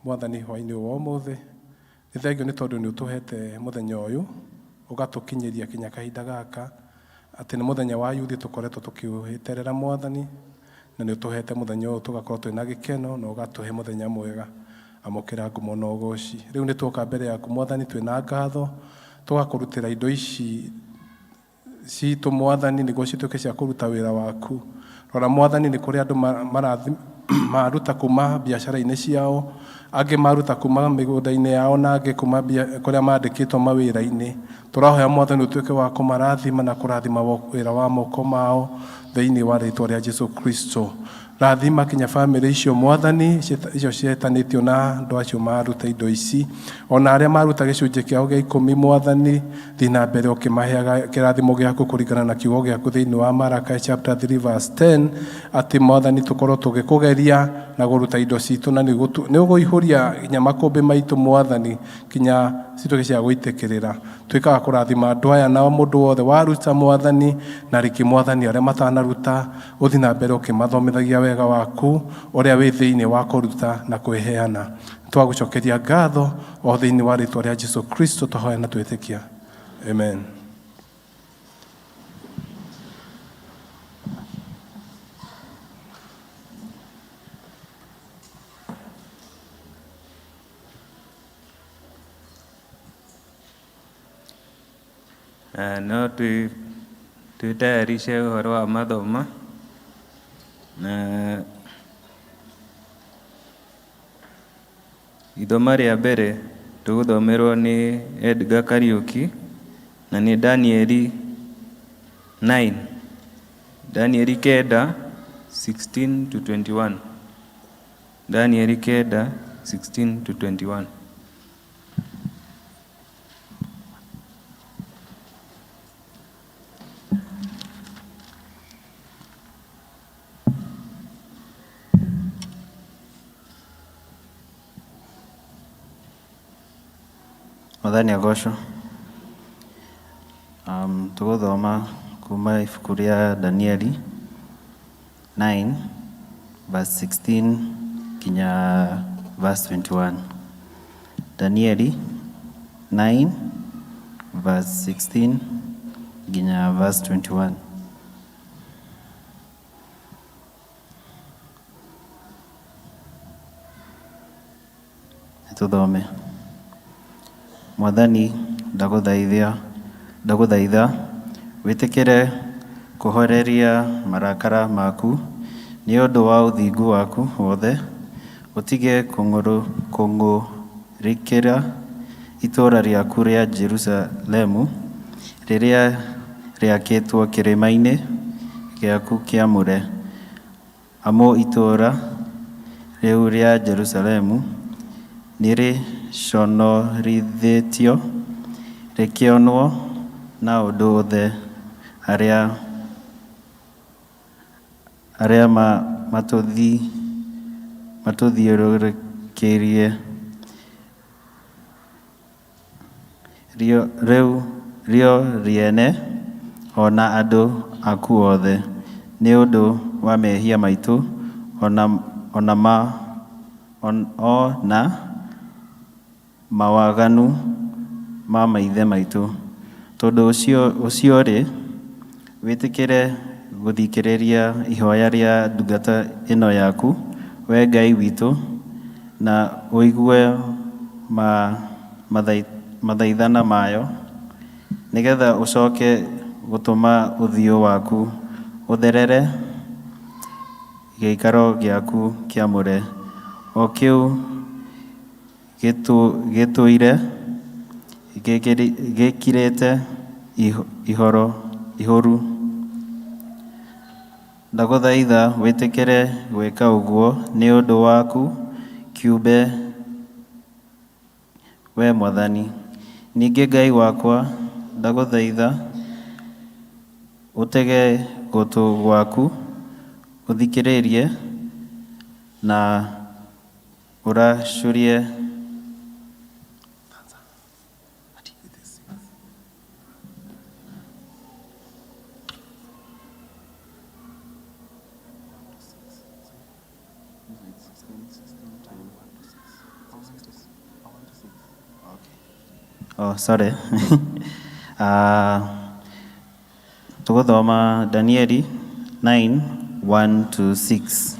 S6: mwathani hwainĩ wa ũmũthĩ. Nĩ thengio nĩ tondũ nĩ ũtũhete mũthenya ũyũ ũgatũkinyĩria kinya kahinda gaka. Atĩ nĩ mũthenya wa yuthi tũkoretwo tũkĩwĩterera Mwathani, na nĩ ũtũhete mũthenya ũyũ tũgakorwo twĩna gĩkeno na ũgatũhe mũthenya mwega. Amũkĩra ngumo na ũgoci. Rĩu nĩ tuoka mbere yaku Mwathani twĩna ngatho, tũgakũrutĩra indo ici citũ Mwathani nĩguo cituĩke cia kũruta wĩra waku. Rora Mwathani nĩ kũrĩ andũ maruta kuma biacara-inĩ ciao, angĩ maruta kuma mĩgũnda-inĩ yao na angĩ kuma kũrĩa mandĩkĩtwo mawĩra-inĩ. Tũrahoya Mwathani ũtuĩke wa kũmarathima na kũrathima wĩra wa moko mao thĩinĩ wa rĩtwa rĩa Jesu Kristo. Rathima kinya bamĩrĩ icio Mwathani, icio cietanĩtio na andũ acio maruta indo ici, ona arĩa maruta gĩcunjĩ kĩao gĩa ikũmi Mwathani, thiĩ na mbere ũkĩmaheaga kĩrathimo gĩaku kũringana na kiugo gĩaku thĩinĩ wa Maraka chapter 3 verse 10, atĩ Mwathani tũkorwo tũgĩkũgeria na kũruta indo citũ na nĩ ũgũihũria nginya makũmbĩ maitũ Mwathani kinya cituĩke cia gũitĩkĩrĩra. Tuĩkaga kũrathima andũ aya na mũndũ wothe waruta Mwathani, na rĩngĩ Mwathani arĩa matanaruta ũthiĩ na mbere ũkĩmathomithagia wega waku ũrĩa wĩ thĩinĩ wa kũruta na kwĩheana. Twagũcokeria ngatho o thĩinĩ wa rĩtwa rĩa Jesu Kristo twahoya na twĩtĩkia. Amen.
S3: No twĩtayarishe ũhoro wa mathoma na ithoma rĩa mbere tũgũthomerwo nĩ Edgar Kariuki na nĩ Danieli 9 Danieli kenda 16 to 21. Danieli kenda 16 to 21.
S10: Mwathani agocwo. Tũgũthoma kuma ibuku rĩa Danieli 9 verse 16 kinya verse 21. Danieli 9 verse 16 nginya verse 21. Nĩtũthome. Mwathani ndagũthaitha wĩtĩkĩre kũhoreria marakara maku nĩ ũndũ wa ũthingu waku wothe, ũtige kũng'ũrĩkĩra itũũra rĩaku rĩa Jerusalemu rĩrĩa rĩakĩtwo kĩrĩma-inĩ gĩaku kĩamũre, amu itũũra rĩu rĩa Jerusalemu nĩrĩconorithĩtio rĩkĩonwo na ũndũ othe arĩa matũthiũrũrũkĩirie. Rĩo rĩene o na andũ aku othe, nĩ ũndũ wa mehia maitũ o na mawaganu ma maithe maitũ. Tondũ ũcio-rĩ, wĩtĩkĩre gũthikĩrĩria ihoya rĩa ndungata ĩno yaku, we Ngai witũ, na ũigue mathaithana mayo, nĩgetha ũcoke gũtũma ũthiũ waku ũtherere gĩikaro gĩaku kĩamũre, o kĩu gĩtũire gĩkirĩte ihoru. Ndagũthaitha wĩtĩkĩre gwĩka ũguo nĩ ũndũ waku kĩũmbe, we Mwathani. Ningĩ Ngai wakwa, ndagũthaitha ũtege gũtũ gwaku ũthikĩrĩrie na ũracũrie Oh, sorry. Tũgũthoma Danieli 9 1 to 6.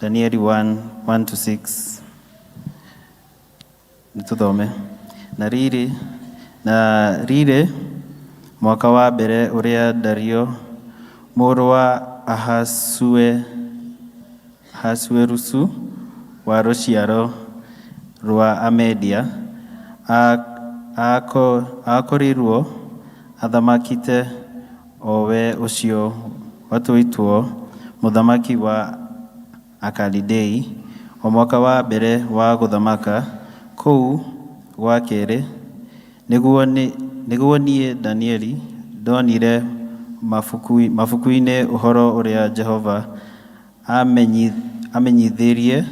S10: Danieli 1 1 to 6. Nĩtũthome. Na rĩrĩ, na rĩrĩ mwaka wa mbere ũrĩa Dario mũrũ wa Ahasuerusu wa rũciaro rwa Amedia aakorirwo athamakĩte, o we ũcio watuĩtwo mũthamaki wa Akalidei, o mwaka wa mbere wa gũthamaka kũu gwa kerĩ, nĩguo niĩ Danieli ndonire mabuku-inĩ ũhoro ũrĩa Jehova amenyithirie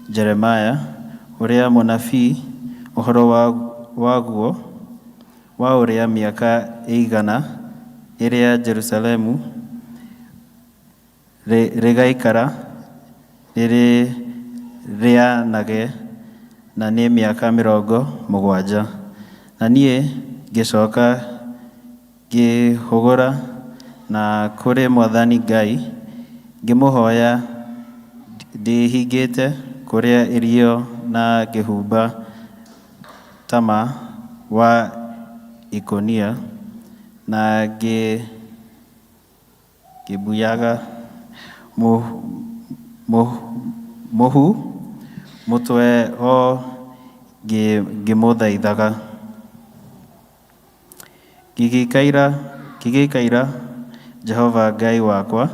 S10: Jeremia ũrĩa mũnabii ũhoro waguo, wa ũrĩa mĩaka ĩigana ĩrĩa Jerusalemu rĩgaikara rĩrĩ rĩanange, na nĩ mĩaka 70. Na niĩ ngĩcoka ngĩĩhũgũra na kũrĩ Mwathani Ngai, ngĩmũhoya ndĩhingĩte kũrĩa irio na ngĩhumba tama wa ikũnia, na ngĩmbuyaga mũhu mũtwe o ngĩmũthaithaga. Ngĩgĩkaĩra Jehova Ngai wakwa,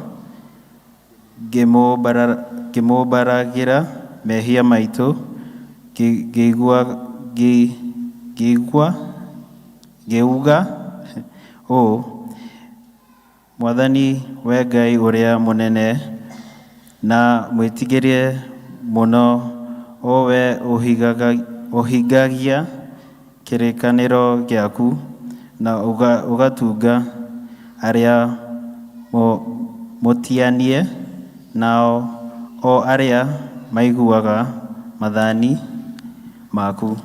S10: ngĩmũmbaragĩra mehia maitũ, ngĩuga ũũ: Mwathani, we Ngai ũrĩa mũnene na mwĩtigĩre mũno, o we ũhingagia kĩrĩkanĩro gĩaku na ũgatunga arĩa mũtianie nao, o arĩa maiguaga maathani maku.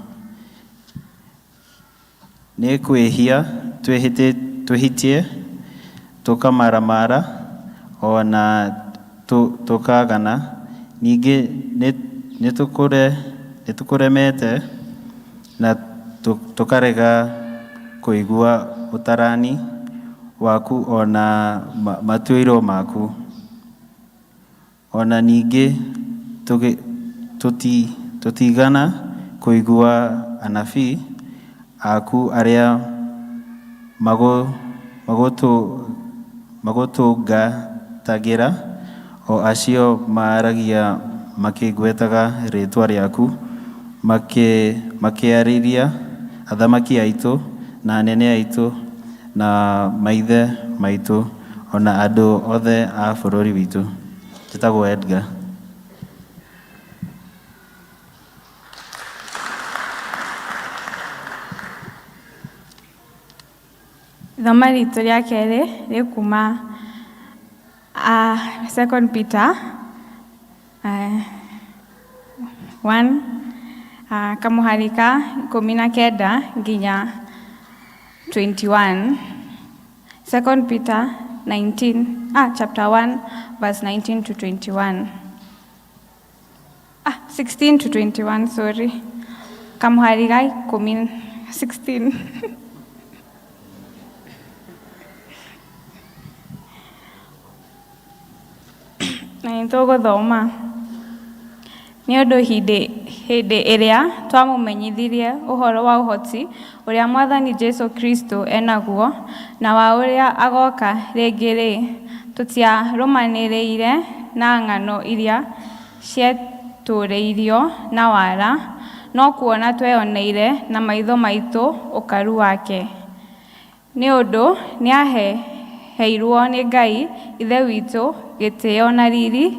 S10: Nĩ kwĩhia twĩhĩtie, tũkamaramara o na tũkagana, ningĩ nĩtũkũremete na tũkarega kũigua ũtarani waku o na matuĩro maku. O na ningĩ tũtigana kũigua anabii aku arĩa magũtungatagĩra, o acio maaragia makĩgwetaga rĩĩtwa rĩaku, makĩarĩria athamaki aitũ na anene aitũ na maithe maitũ, o na andũ othe a bũrũri witũ. Njĩtagwo Edgar.
S7: Ithoma ritũ rĩa kerĩ rĩ kuma Second Peter 1 kamũhari ka 19 nginya 21. Second Peter 19, chapter 1 verse 19 to 21. 16 to 21, sorry. Kamũhari ga ikũmi 16. Na nĩtũgũthoma. Nĩ ũndũ hĩndĩ ĩrĩa twamũmenyithirie ũhoro wa ũhoti ũrĩa Mwathani Jesũ Kristo enaguo, na wa ũrĩa agoka rĩngĩ-rĩ, tũtiarũmanĩrĩire na ng'ano iria cietũrĩirio na wara, no kuona tweyoneire na maitho maitũ ũkaru wake. Nĩ ũndũ nĩaheirwo nĩ Ngai Ithe witũ gĩtĩo na riri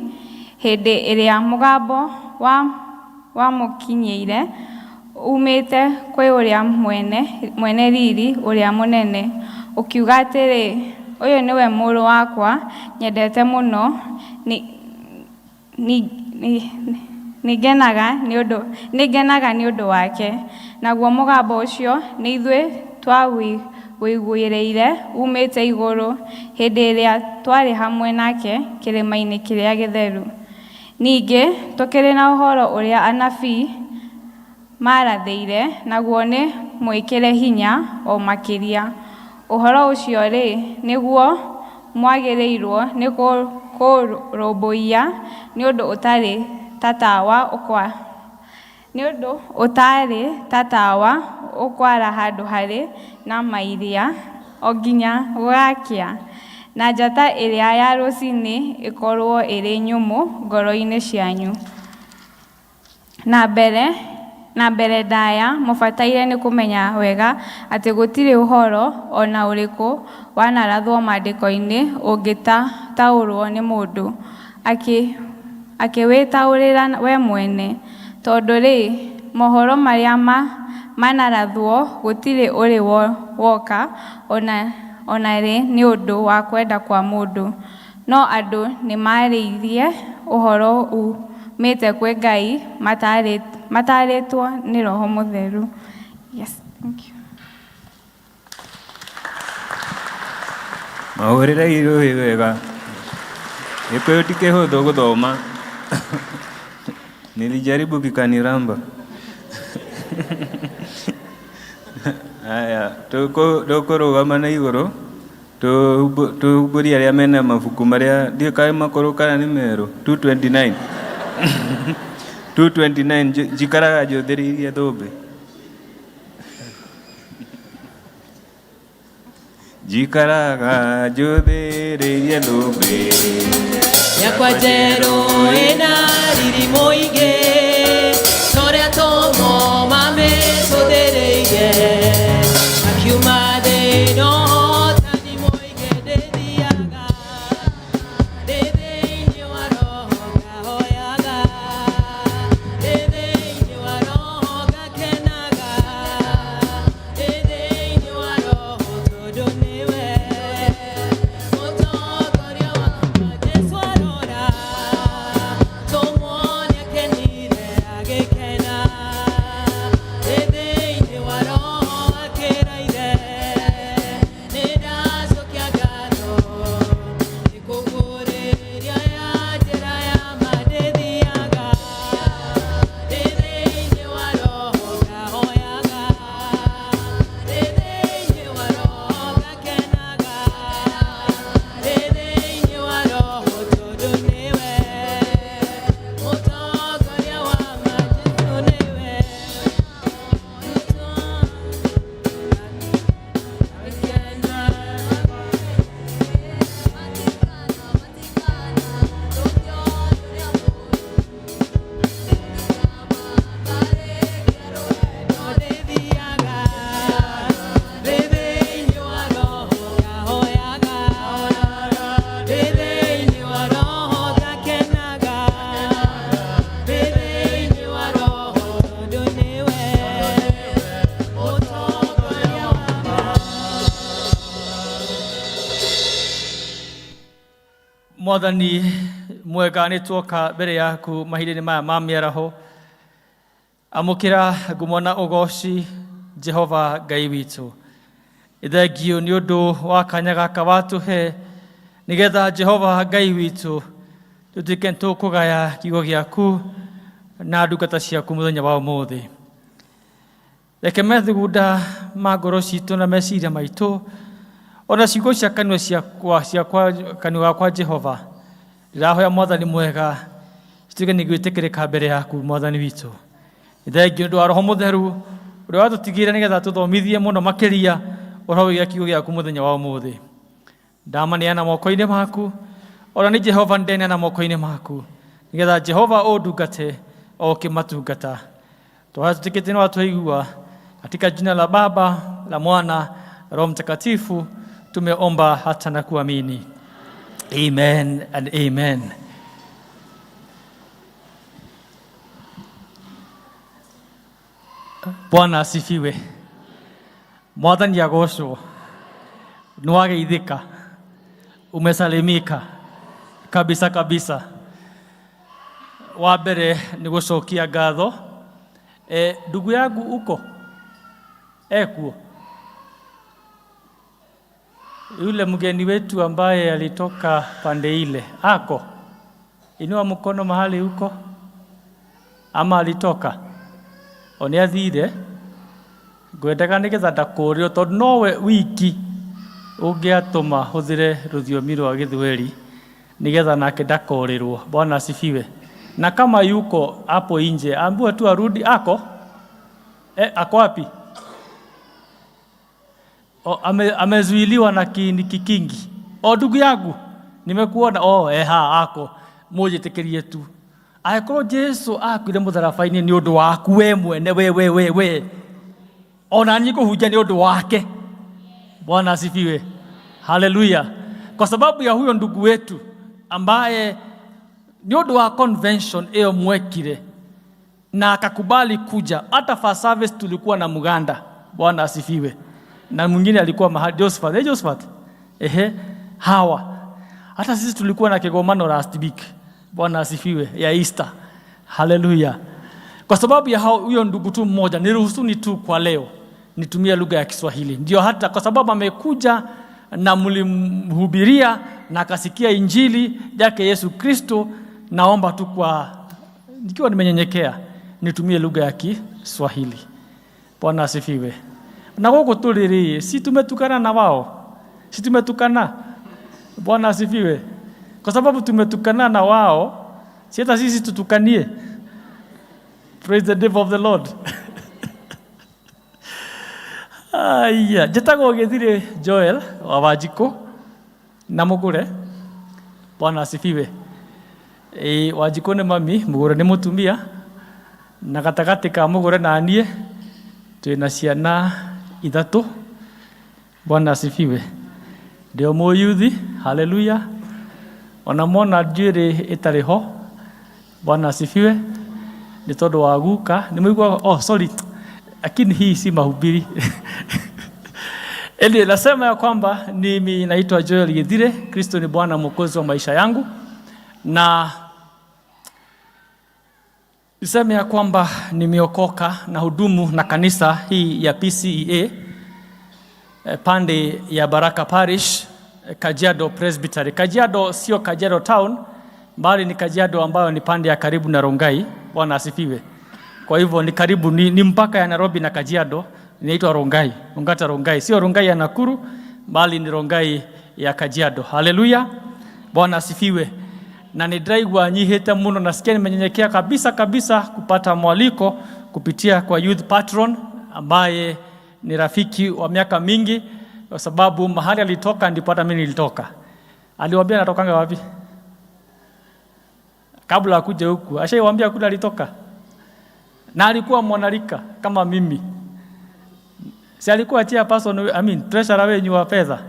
S7: hĩndĩ ĩrĩa mũgambo wamũkinyĩire umĩte kwĩ ũrĩa mwene riri ũrĩa mũnene, ũkiuga atĩrĩ, ũyũ nĩwe mũrũ wakwa nyendete mũno, nĩngenaga nĩ ũndũ wake. Naguo mũgambo ũcio nĩ ithuĩ wĩiguĩrĩire uumĩte igũrũ hĩndĩ ĩrĩa twarĩ hamwe nake kĩrĩma-inĩ kĩrĩa gĩtheru. Ningĩ tũkĩrĩ na ũhoro ũrĩa anabii maarathĩire, naguo nĩ mwĩkĩre hinya o makĩria. Ũhoro ũcio-rĩ, nĩguo mwagĩrĩirwo nĩ kũũrũmbũiya, nĩ ũndũ ũtarĩ ta tawa ũkwa nĩ ũndũ ũtarĩ ta tawa ũkwara handũ harĩ na mairia o nginya gũgakĩa, na njata ĩrĩa ya rũcinĩ ĩkorwo ĩrĩ nyũmũ ngoro-inĩ cianyu. Na mbere na mbere ndaya mũbataire nĩ kũmenya wega atĩ gũtirĩ ũhoro o na ũrĩkũ wanarathwo maandĩko-inĩ ũngĩtaũrwo nĩ mũndũ akĩwĩtaũrĩra we mwene. Tondũ-rĩ, mohoro marĩa manarathwo gũtirĩ ũrĩ woka o na rĩ nĩ ũndũ wa kwenda kwa mũndũ, no andũ nĩmaarĩirie ũhoro uumĩte kwĩ Ngai mataarĩtwo nĩ Roho Mũtheru. Yes, thank you.
S3: Mahũrĩrei rũhĩ wega. Gĩkũyũ ti kĩhũthũ gũthoma. Nilijaribu kikaniramba. Haya, tũkũrũgama na igũrũ tũhumbũrie arĩa mena mabuku marĩa ndiũĩ kana nĩ makũrũ kana nĩ merũ. 229. 229 njikaraga njũthĩrĩirie thũmbĩ. Njikaraga njũthĩrĩirie thũmbĩ.
S17: Yakwa njerũ ĩna riri mũingĩ torĩa tũmwo mamĩcũthĩrĩirie akiuma thĩ-ĩno ũhotani mũingĩ ndĩthiaga ndĩ thĩinĩ wa roho ngahoyaga ndĩ thĩinĩ wa roho ngakenaga ndĩ thĩinĩ wa roho tondũ nĩwe mũtongoria wakwa Jesũ arora tũmuone akenire agĩkena ndĩ thĩinĩ wa roho akĩraire nĩ ndacokia ngatho nĩ kũguũrĩria ya njĩra ya ma ndĩthiaga ndĩ thĩinĩ wa roho ngahoyaga ndĩ thĩinĩ wa roho ngakenaga ndĩ thĩinĩ wa roho tondũ nĩwe mũtongoria wa ma Jesũ nĩwe.
S18: Mwathani mwega nĩ tuoka mbere yaku mahinda-inĩ maya ma mĩaraho. Amũkĩra ngumo na ũgoci Jehova Ngai witũ. Nĩ thengio nĩ ũndũ wa kanya gaka watũhe nĩgetha Jehova Ngai witũ tũtuĩke nĩ tũkũgaya kiugo gĩaku na ndungata ciaku mũthenya wa ũmũthĩ. Reke methugunda ma ngoro citũ na meciria maitũ ona ciugo cia kanua ciakwa ciakwa kanua gakwa Jehova ndĩrahoya Mwathani mwega cituĩke nĩ gwĩtĩkĩrĩka mbere yaku Mwathani witũ. Nĩ thengio nĩ ũndũ wa Roho Mũtheru ũrĩa watũtigĩire nĩgetha tũthomithie mũno makĩria ũhoro wĩgiĩ kiugo gĩaku mũthenya wa ũmũthĩ. Ndamaneana moko-inĩ maku ona nĩ Jehova nĩndeneana moko-inĩ maku nĩgetha Jehova ũndungate o ũkĩmatungata. Twahoya tũtĩkĩte nĩ watũigua katika jina la Baba la Mwana na Roho Mtakatifu tumeomba hata na kuamini. Amen and amen. Bwana asifiwe. Mwathani agocwo. Nĩwageithĩka. Umesalimika kabisa kabisa. Wa mbere nĩ gũcokia ngatho. Ndugu yangu uko? Ekuo? Yule mgeni wetu ambaye alitoka pande ile ako, inua mkono mahali huko, ama alitoka o nĩ athire. Ngwendaga nĩgetha ndakũrĩo tondũ nowe wiki ũngĩatũma hũthĩre rũthiomi rwa Gĩthweri nĩgetha nake ndakorĩrwo. Bwana asifiwe. Na kama yuko hapo nje, ambiwe tu arudi. Ako ako wapi? O, amezuiliwa na kikingi. O, ndugu yangu nimekuona. O, ha ako mũnjĩtĩkĩrie tu angĩkorwo Jesu akuire mũtharaba-inĩ nĩ ũndũ waku we mwene, we we we we, ona niĩ ngũhunjia nĩ ũndũ wake. Bwana asifiwe, haleluya. Kwa sababu ya huyo ndugu wetu ambaye nĩ ũndũ wa convention ĩyo mwekire na akakubali kuja. Hata first service tulikuwa na Muganda, Bwana asifiwe, na mwingine alikuwa mahali Josephat, Josephat, ehe, hawa hata sisi tulikuwa na kigomano last week, Bwana asifiwe, ya Easter, haleluya. Kwa sababu ya huyo ndugu tu mmoja, niruhusuni tu kwa leo nitumie lugha ya Kiswahili, ndio hata kwa sababu amekuja na mlimhubiria na akasikia injili yake Yesu Kristo, naomba tu kwa nikiwa nimenyenyekea nitumie lugha ya Kiswahili. Bwana asifiwe. Na gũkũ tũrĩ rĩ, si tumetukana na wao? Si tumetukana? Bwana asifiwe. Kwa sababu tumetukana na wao, si hata sisi tutukanie. Praise the name of the Lord. Aya, njĩtagwo Gĩthirĩ Joel wa Wanjikũ na Mũgũre. Bwana asifiwe. Wanjikũ nĩ mami, Mũgũre nĩ mũtumia, na gatagatĩ ka Mũgũre na niĩ twĩna ciana ithatũ. Bwana asifiwe. Ndĩ o mũyuthi, haleluya. Ona mona njuĩrĩ ĩtarĩ ho, Bwana asifiwe, nĩ tondũ wa guka. Nĩ mũiguaga, oh sorry, lakini hii si mahubiri. Anyway, nasema ya kwamba mimi naitwa Joel Githire, Kristo ni Bwana Mwokozi wa maisha yangu, na niseme ya kwamba nimeokoka na hudumu na kanisa hii ya PCEA pande ya Baraka Parish, Kajiado Presbytery. Kajiado sio Kajiado Town, bali ni Kajiado ambayo ni pande ya karibu na Rongai. Bwana asifiwe. Kwa hivyo ni karibu, ni mpaka ya Nairobi na Kajiado, inaitwa Rongai, Ongata Rongai. Sio Rongai ya Nakuru, bali ni Rongai ya Kajiado. Haleluya. Bwana asifiwe. Na nĩndĩraigua nyihĩte mũno, nasikia nimenyenyekea kabisa kabisa kupata mwaliko kupitia kwa youth patron ambaye ni rafiki wa miaka mingi, kwa sababu mahali alitoka ndipo hata mimi nilitoka. Aliwaambia natokanga wapi kabla akuje huku? Ashaiwaambia kule alitoka, na alikuwa mwanarika kama mimi. Si alikuwa chairperson, I mean treasurer wenyu wa fedha,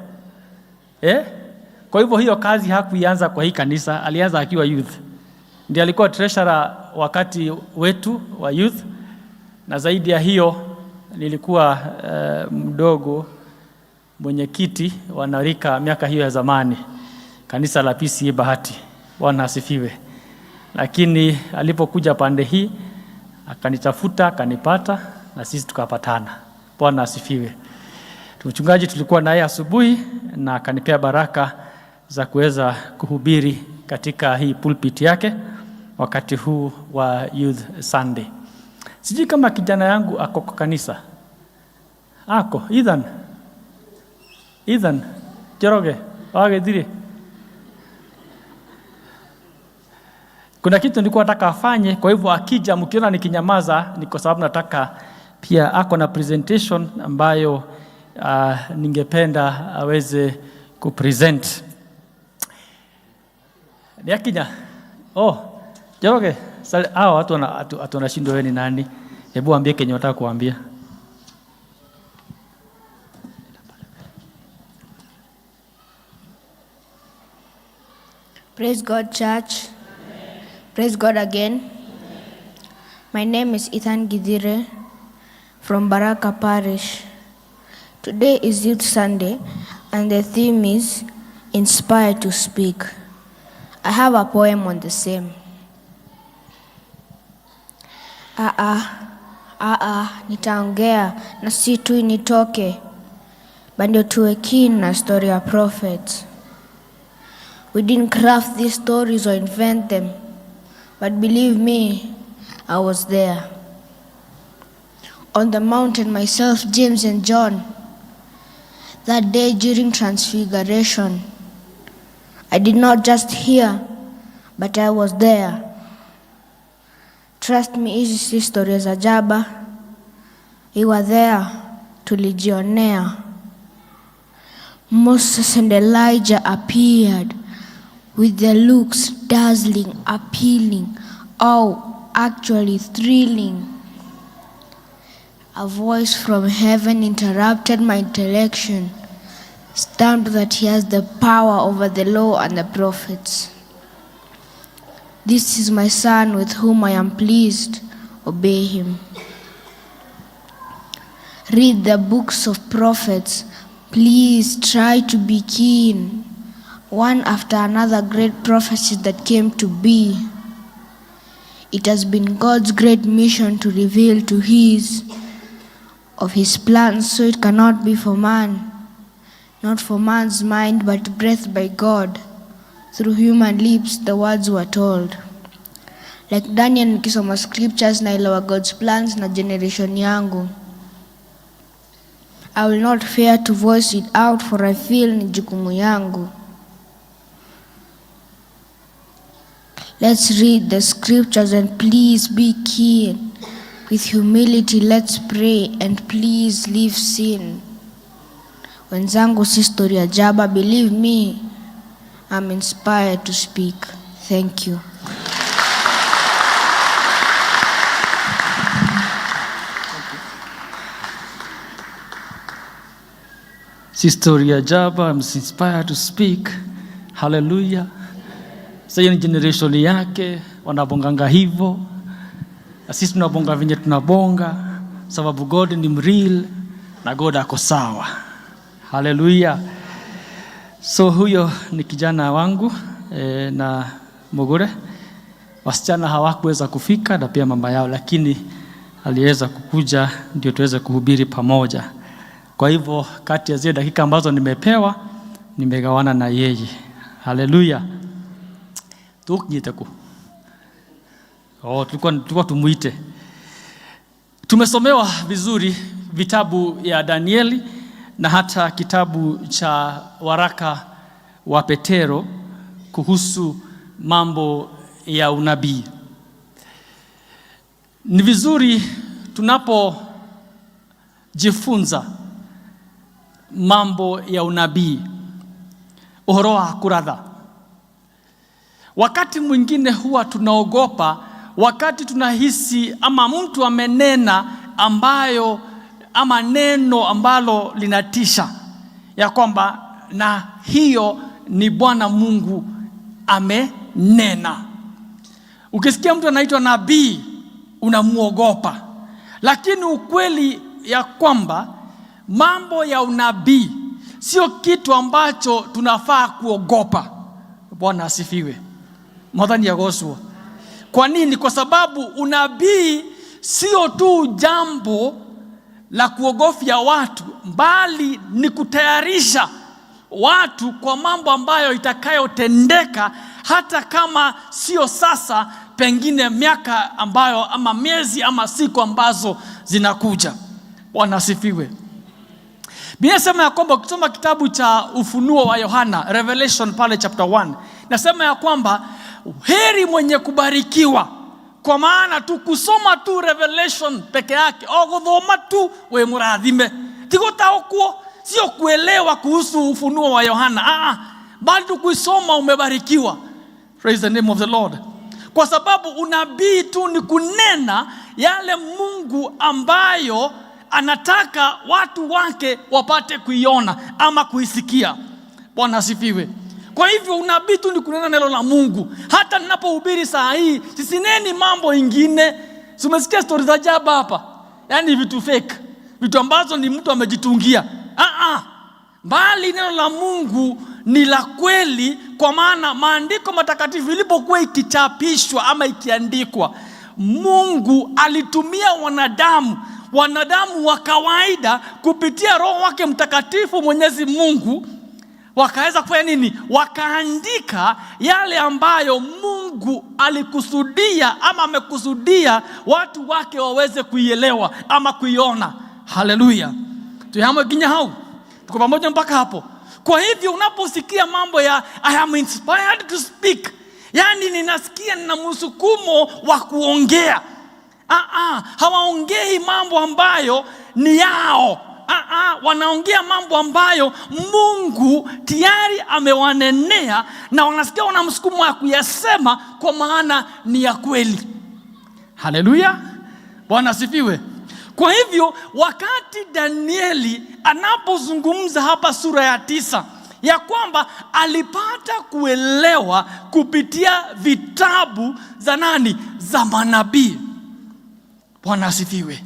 S18: eh? Kwa hivyo hiyo kazi hakuianza kwa hii kanisa, alianza akiwa youth. Ndiye alikuwa treasurer wakati wetu wa youth, na zaidi ya hiyo nilikuwa mdogo mwenyekiti wa narika miaka hiyo ya zamani, kanisa la PCEA Bahati. Bwana asifiwe. Lakini alipokuja pande hii akanitafuta, akanipata na sisi tukapatana. Bwana asifiwe. Mchungaji tulikuwa naye asubuhi na akanipea baraka za kuweza kuhubiri katika hii pulpit yake wakati huu wa Youth Sunday. Sijui kama kijana yangu ako kwa kanisa. Ako, Ethan. Ethan, Njoroge, wagethire. Kuna kitu nilikuwa nataka afanye, kwa hivyo akija mkiona nikinyamaza ni kwa sababu nataka pia ako na presentation ambayo ningependa aweze kupresent. Ni akinya. Oh, Njoroge, hao watu wanashindwa wewe ni nani? Hebu waambie kenye unataka kuambia.
S19: Praise God, church. Praise God again. My name is Ethan Githire from Baraka Parish. Today is Youth Sunday, and the theme is Inspired to Speak. I have a poem on the same. Aa, aa, nitaongea na si tu nitoke. But ndio tuwe keen na story ya prophets. We didn't craft these stories or invent them, but believe me, I was there. On the mountain, myself, James, and John. That day during Transfiguration, I did not just hear, but I was there. Trust me, hizi si stories za jaba. We were there, tulijionea. Moses and Elijah appeared with their looks dazzling, appealing, oh, actually thrilling. A voice from heaven interrupted my intellection, stamped that he has the power over the law and the prophets. This is my son with whom I am pleased. Obey him. Read the books of prophets. Please try to be keen. One after another great prophecies that came to be. It has been God's great mission to reveal to his of his plans, so it cannot be for man, not for man's mind, but breathed by God. Through human lips the words were told. Like Daniel nikisoma scriptures naelewa God's plans na generation yangu. I will not fear to voice it out, for I feel ni jukumu yangu. Let's read the scriptures and please be keen. With humility let's pray and please leave sin. Wenzangu si story ya jaba, believe me, I'm inspired to speak. Thank you.
S18: Sister Jaba, I'm inspired to speak. Hallelujah. Sasa hiyo ni generation yake wanabonganga hivyo, na sisi tunabonga venye tunabonga, sababu God ni mreal na God ako sawa. Hallelujah. So huyo ni kijana wangu na Mugure. Wasichana hawakuweza kufika na pia mama yao, lakini aliweza kukuja ndio tuweze kuhubiri pamoja. Kwa hivyo kati ya zile dakika ambazo nimepewa nimegawana na yeye. Haleluya. Tukinyite ku. Oh, tulikuwa tumuite. Tumesomewa vizuri vitabu ya Danieli na hata kitabu cha waraka wa Petero kuhusu mambo ya unabii. Ni vizuri tunapojifunza mambo ya unabii, uhoro wa kuratha. Wakati mwingine huwa tunaogopa wakati tunahisi ama mtu amenena ambayo ama neno ambalo linatisha ya kwamba na hiyo ni Bwana Mungu amenena. Ukisikia mtu anaitwa nabii unamuogopa, lakini ukweli ya kwamba mambo ya unabii sio kitu ambacho tunafaa kuogopa. Bwana asifiwe. Mwathani agocwo. Kwa nini? Kwa sababu unabii sio tu jambo la kuogofya watu, bali ni kutayarisha watu kwa mambo ambayo itakayotendeka, hata kama sio sasa, pengine miaka ambayo ama miezi ama siku ambazo zinakuja. Bwana asifiwe. Biblia inasema ya kwamba ukisoma kitabu cha Ufunuo wa Yohana, Revelation pale chapter 1, nasema ya kwamba heri mwenye kubarikiwa, kwa maana tu kusoma tu Revelation peke yake, o guthoma tu we murathime, ti gutaukwo, sio kuelewa kuhusu Ufunuo wa Yohana, bali tu kuisoma umebarikiwa. Praise the name of the Lord. Kwa sababu unabii tu ni kunena yale Mungu ambayo anataka watu wake wapate kuiona ama kuisikia. Bwana asifiwe. Kwa hivyo unabii tu ni kunena neno la Mungu. Hata ninapohubiri saa hii sisineni mambo ingine. Umesikia stories za jaba hapa? Yaani vitu fake, vitu ambazo ni mtu amejitungia. Bali neno la Mungu ni la kweli, kwa maana maandiko matakatifu ilipokuwa ikichapishwa ama ikiandikwa, Mungu alitumia wanadamu Wanadamu wa kawaida kupitia Roho wake Mtakatifu Mwenyezi Mungu wakaweza kufanya nini? Wakaandika yale ambayo Mungu alikusudia ama amekusudia watu wake waweze kuielewa ama kuiona. Haleluya! Tuhamwe nginya hau, tuko pamoja mpaka hapo. Kwa hivyo unaposikia mambo ya "I am inspired to speak", yani ninasikia nina msukumo wa kuongea. Hawaongei mambo ambayo ni yao. Wanaongea mambo ambayo Mungu tayari amewanenea na wanasikia wana msukumo wa kuyasema kwa maana ni ya kweli. Haleluya, Bwana asifiwe. Kwa hivyo wakati Danieli anapozungumza hapa sura ya 9 ya kwamba alipata kuelewa kupitia vitabu za nani? Za manabii. Bwana asifiwe.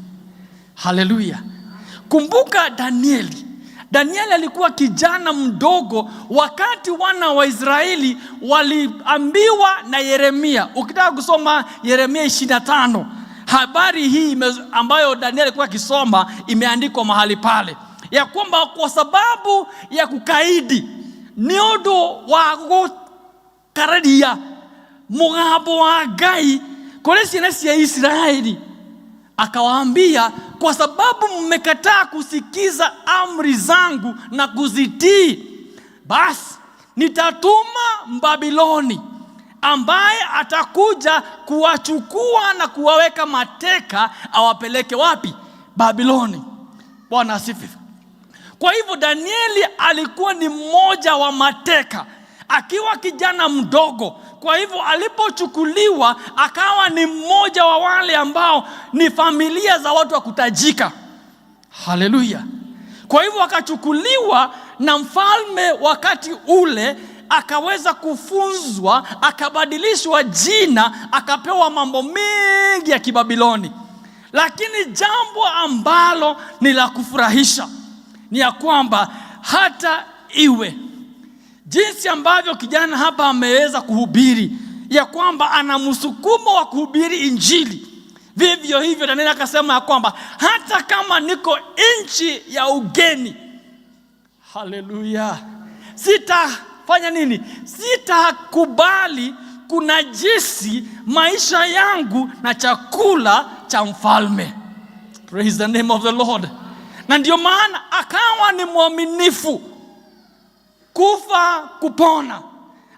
S18: Haleluya. Kumbuka Danieli. Danieli alikuwa kijana mdogo wakati wana wa Israeli waliambiwa na Yeremia. Ukitaka kusoma Yeremia 25, habari hii ambayo Danieli alikuwa akisoma imeandikwa mahali pale, ya kwamba kwa sababu ya kukaidi ni undu wa gukararia mugambo wa Ngai kuri ciana cia Israeli, akawaambia kwa sababu mmekataa kusikiza amri zangu na kuzitii, basi nitatuma Mbabiloni ambaye atakuja kuwachukua na kuwaweka mateka, awapeleke wapi? Babiloni. Bwana asifiwe. Kwa hivyo Danieli alikuwa ni mmoja wa mateka akiwa kijana mdogo. Kwa hivyo alipochukuliwa akawa ni mmoja wa wale ambao ni familia za watu wa kutajika. Haleluya. Kwa hivyo akachukuliwa na mfalme wakati ule, akaweza kufunzwa, akabadilishwa jina, akapewa mambo mengi ya Kibabiloni. Lakini jambo ambalo ni la kufurahisha ni ya kwamba hata iwe jinsi ambavyo kijana hapa ameweza kuhubiri ya kwamba ana msukumo wa kuhubiri Injili, vivyo hivyo Danieli akasema ya kwamba hata kama niko nchi ya ugeni, haleluya, sitafanya nini? Sitakubali kunajisi maisha yangu na chakula cha mfalme. Praise the name of the Lord. Na ndio maana akawa ni mwaminifu kufa kupona.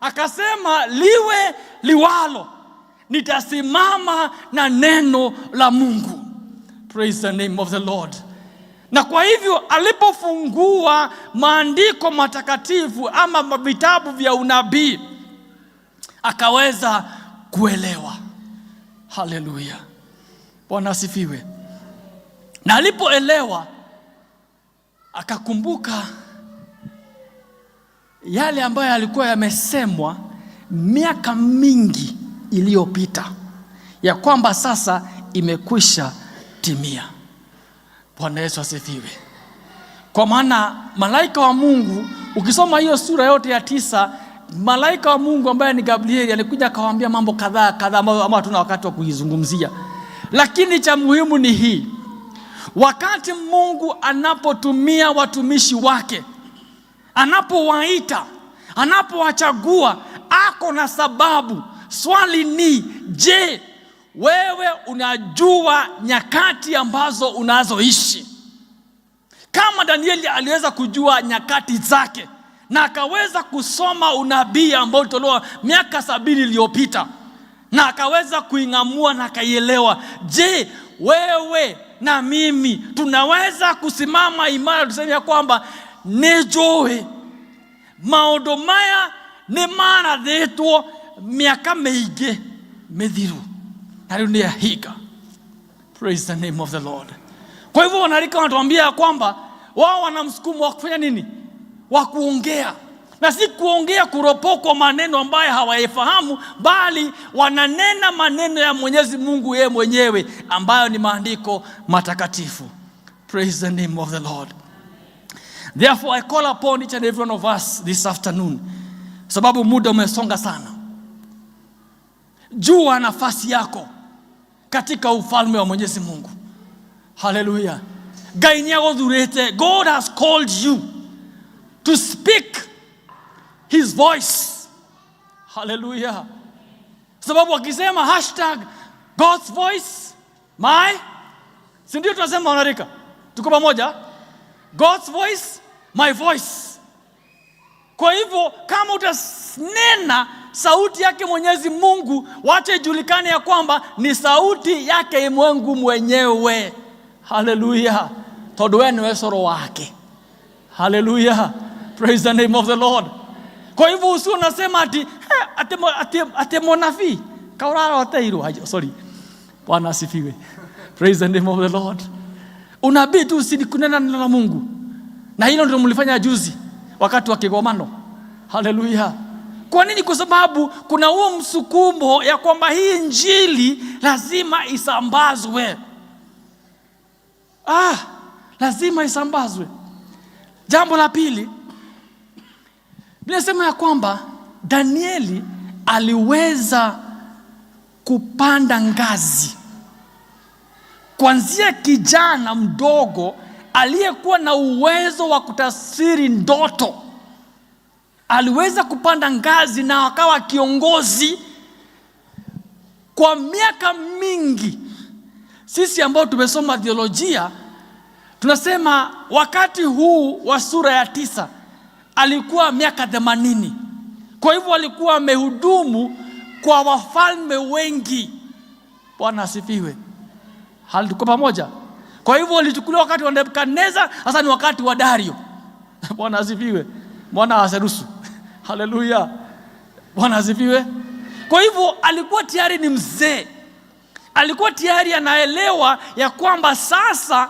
S18: Akasema liwe liwalo, nitasimama na neno la Mungu. Praise the name of the Lord. Na kwa hivyo alipofungua maandiko matakatifu ama vitabu vya unabii, akaweza kuelewa. Haleluya, Bwana asifiwe. Na alipoelewa akakumbuka yale ambayo yalikuwa yamesemwa miaka mingi iliyopita, ya kwamba sasa imekwisha timia. Bwana Yesu asifiwe. Kwa maana malaika wa Mungu, ukisoma hiyo sura yote ya 9, malaika wa Mungu ambaye ni Gabrieli alikuja akawaambia mambo kadhaa kadhaa ambayo hatuna wakati wa kuizungumzia. Lakini cha muhimu ni hii: wakati Mungu anapotumia watumishi wake, anapowaita, anapowachagua, ako na sababu. Swali ni je, wewe unajua nyakati ambazo unazoishi? Kama Danieli aliweza kujua nyakati zake na akaweza kusoma unabii ambao ulitolewa miaka 70 iliyopita na akaweza kuing'amua na akaielewa, je, wewe na mimi tunaweza kusimama imara tuseme ya kwamba nĩnjũĩ maũndũ maya nĩ marathĩtwo miaka mĩingĩ mĩthiru na rĩu nĩ yahinga. Praise the name of the Lord. Kwa hivyo wanarika wanatuambia kwamba wao wana msukumo wa kufanya nini? Wa kuongea. Na si kuongea kuropokwa maneno ambayo hawayafahamu, bali wananena maneno ya Mwenyezi Mungu yeye mwenyewe ambayo ni maandiko matakatifu. Praise the name of the Lord. Therefore I call upon each and every one of us this afternoon, sababu muda umesonga sana. Jua nafasi yako katika ufalme wa Mwenyezi Mungu. Haleluya. Ngai nĩ agũthurĩte. God has called you to speak his voice. Haleluya. Sababu akisema hashtag God's voice my, si ndio tunasema wanarika? Tuko pamoja? God's voice, my voice. Kwa hivyo kama utanena sauti yake Mwenyezi Mungu, wacha ijulikane ya kwamba ni sauti yake Mungu mwenyewe. Haleluya. Tondu we niwe coro wake. Haleluya. Praise the name of the Lord. Kwa hivyo usio unasema ati ati monafi kauraroteirwo. Sorry. Bwana asifiwe. Praise the name of the Lord. Unabii tu si kunena neno la Mungu. Na hilo ndio mlifanya juzi wakati wa kigomano. Haleluya. Kwa nini? Kwa sababu kuna huo msukumo ya kwamba hii injili lazima isambazwe. Lazima isambazwe. Jambo la pili, Biblia inasema ya kwamba Danieli aliweza kupanda ngazi kuanzia kijana mdogo aliyekuwa na uwezo wa kutafsiri ndoto. Aliweza kupanda ngazi na akawa kiongozi kwa miaka mingi. Sisi ambao tumesoma theolojia tunasema wakati huu wa sura ya 9 alikuwa miaka 80. Kwa hivyo alikuwa amehudumu kwa wafalme wengi. Bwana asifiwe. Hali tuko pamoja. Kwa hivyo alichukuliwa wakati wa Nebukadneza, sasa ni wakati wa Dario. Bwana asifiwe. Mwana wa Serusu. Haleluya. Bwana asifiwe. Kwa hivyo alikuwa tayari ni mzee. Alikuwa tayari anaelewa ya kwamba sasa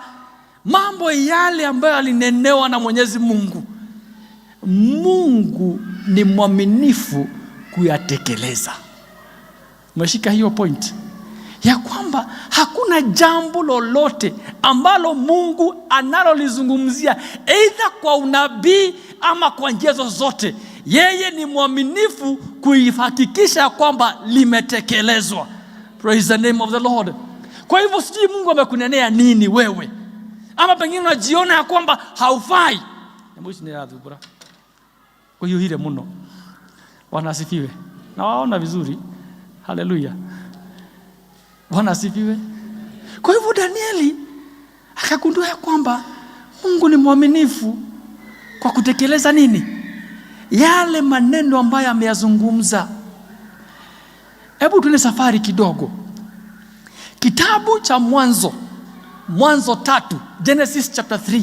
S18: mambo yale ambayo alinenewa na Mwenyezi Mungu, Mungu ni mwaminifu kuyatekeleza. Umeshika hiyo point ya kwamba hakuna jambo lolote ambalo Mungu analolizungumzia either kwa unabii ama kwa njia zozote, yeye ni mwaminifu kuihakikisha kwamba limetekelezwa. Praise the name of the Lord. Kwa hivyo sijui Mungu amekunenea nini wewe, ama pengine unajiona ya kwamba haufai. Kwa hiyo hile muno. Bwana asifiwe. Na waona vizuri. Haleluya. Bwana asifiwe. Kwa hivyo Danieli akagundua ya kwamba Mungu ni mwaminifu kwa kutekeleza nini? Yale maneno ambayo ameyazungumza. Hebu tuende safari kidogo. Kitabu cha Mwanzo, Mwanzo 3, Genesis chapter 3.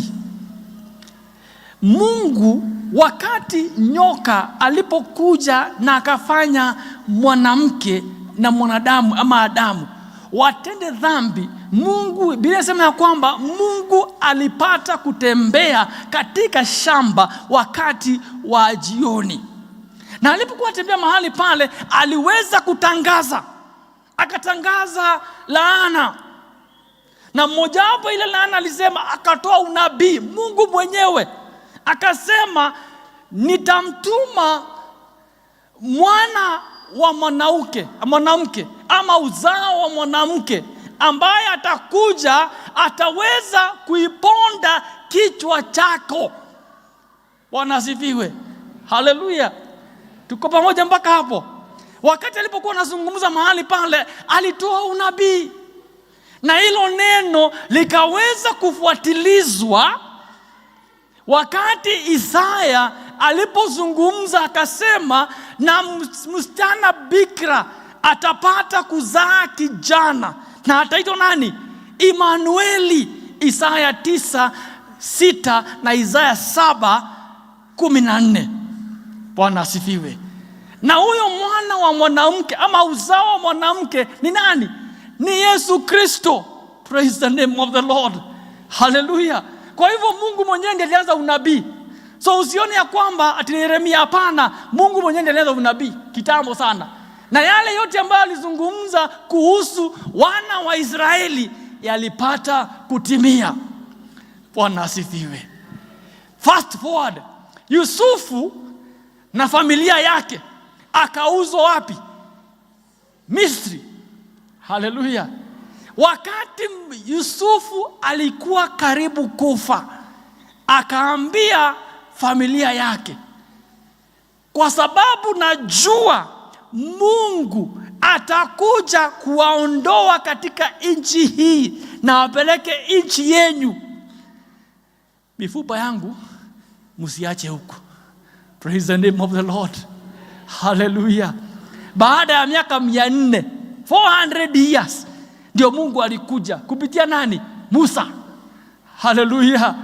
S18: Mungu wakati nyoka alipokuja na akafanya mwanamke na mwanadamu ama Adamu watende dhambi, Mungu, Biblia inasema ya kwamba Mungu alipata kutembea katika shamba wakati wa jioni. Na alipokuwa anatembea mahali pale, aliweza kutangaza. Akatangaza laana. Na mmoja wapo ile laana alisema, akatoa unabii Mungu mwenyewe. Akasema nitamtuma mwana wa mwanamke ama uzao wa mwanamke ambaye atakuja ataweza kuiponda kichwa chako. Bwana asifiwe. Haleluya. Tuko pamoja mpaka hapo. Wakati alipokuwa anazungumza mahali pale, alitoa unabii. Na hilo neno likaweza kufuatilizwa wakati Isaya alipozungumza akasema, na msichana bikira atapata kuzaa kijana na ataitwa nani? Immanueli. Isaya 9:6 na Isaya 7:14. Bwana asifiwe. Na huyo mwana wa mwanamke ama uzao wa mwanamke ni nani? Ni Yesu Kristo. Praise the name of the Lord. Hallelujah. Kwa hivyo Mungu mwenyewe ndiye alianza unabii. So usione ya kwamba ati Yeremia, hapana. Mungu mwenyewe ndiye alianza unabii kitambo sana. Na yale yote ambayo alizungumza kuhusu wana wa Israeli yalipata kutimia. Bwana asifiwe. Fast forward, Yusufu na familia yake akauzwa wapi? Misri. Hallelujah.
S20: Wakati Yusufu alikuwa karibu kufa, akaambia familia yake, kwa sababu najua Mungu atakuja kuwaondoa katika nchi hii na wapeleke nchi yenyu, mifupa yangu msiache huko. Praise the name of the Lord. Hallelujah. Baada ya miaka 400, 400 years, ndio Mungu alikuja kupitia nani? Musa. Haleluya.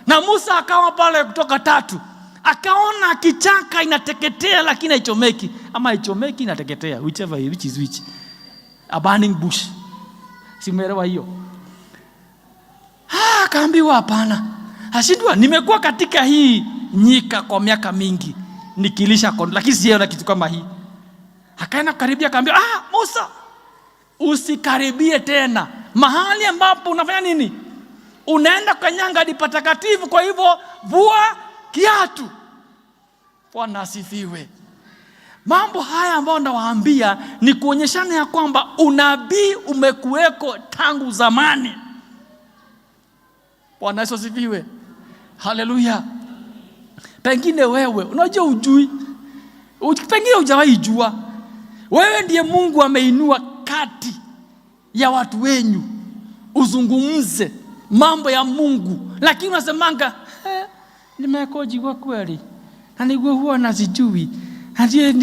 S20: Na Musa akawa pale Kutoka 3, akaona kichaka inateketea lakini haichomeki, ama haichomeki inateketea, whichever which is which, a burning bush. Simeelewa hiyo? Akaambiwa hapana, ashindwa, nimekuwa katika hii nyika kwa miaka mingi nikilisha kondoo, lakini sijaona kitu kama hii. Akaenda kukaribia, akaambiwa, Musa, usikaribie tena mahali ambapo unafanya nini? Unaenda kanyanga ni patakatifu, kwa hivyo vua kiatu. Bwana asifiwe. Mambo haya ambayo nawaambia ni kuonyeshana ya kwamba unabii umekuweko tangu zamani. Bwana Yesu asifiwe. Haleluya. Pengine wewe unajua ujui, pengine hujawahi jua, wewe ndiye Mungu ameinua kati ya watu wenyu uzungumze mambo ya Mungu, lakini unasemanga, nimekojiwa kweli na niguo huwa nasijui, na ndiye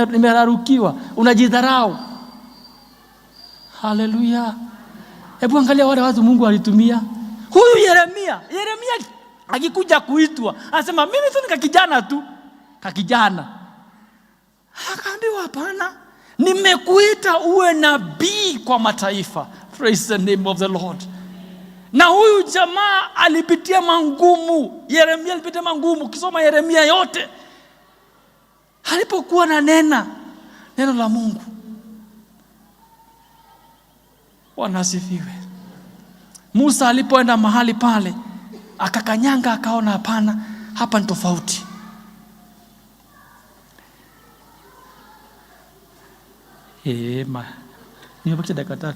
S20: nimerarukiwa. Unajidharau. Haleluya. Hebu angalia wale watu Mungu alitumia. Huyu Yeremia akikuja kuitwa anasema mimi tu ni kakijana tu, kakijana. Akaambiwa hapana, nimekuita uwe nabii kwa mataifa. Praise the name of the Lord. Na huyu jamaa alipitia mangumu. Yeremia alipitia mangumu. Ukisoma Yeremia yote, alipokuwa na nena neno la Mungu. Bwana asifiwe. Musa alipoenda mahali pale akakanyanga, akaona hapana, hapa ni tofauti. Nimebakisha dakika 3.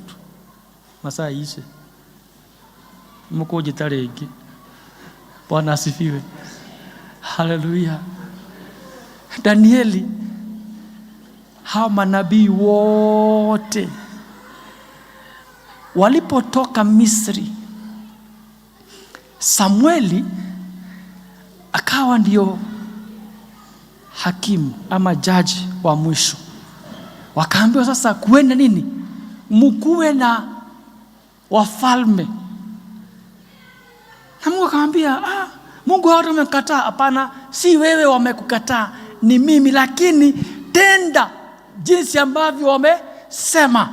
S20: Masaa ishe. Mkoje tarehe. Bwana asifiwe. Haleluya. Danieli, hawa manabii wote walipotoka Misri, Samueli akawa ndio hakimu ama jaji wa mwisho. Wakaambiwa sasa kuwe na nini? Mkuwe na wafalme. Na Mungu akamwambia, Mungu hao wamekataa. Hapana, si wewe wamekukataa, ni mimi, lakini tenda jinsi ambavyo wamesema.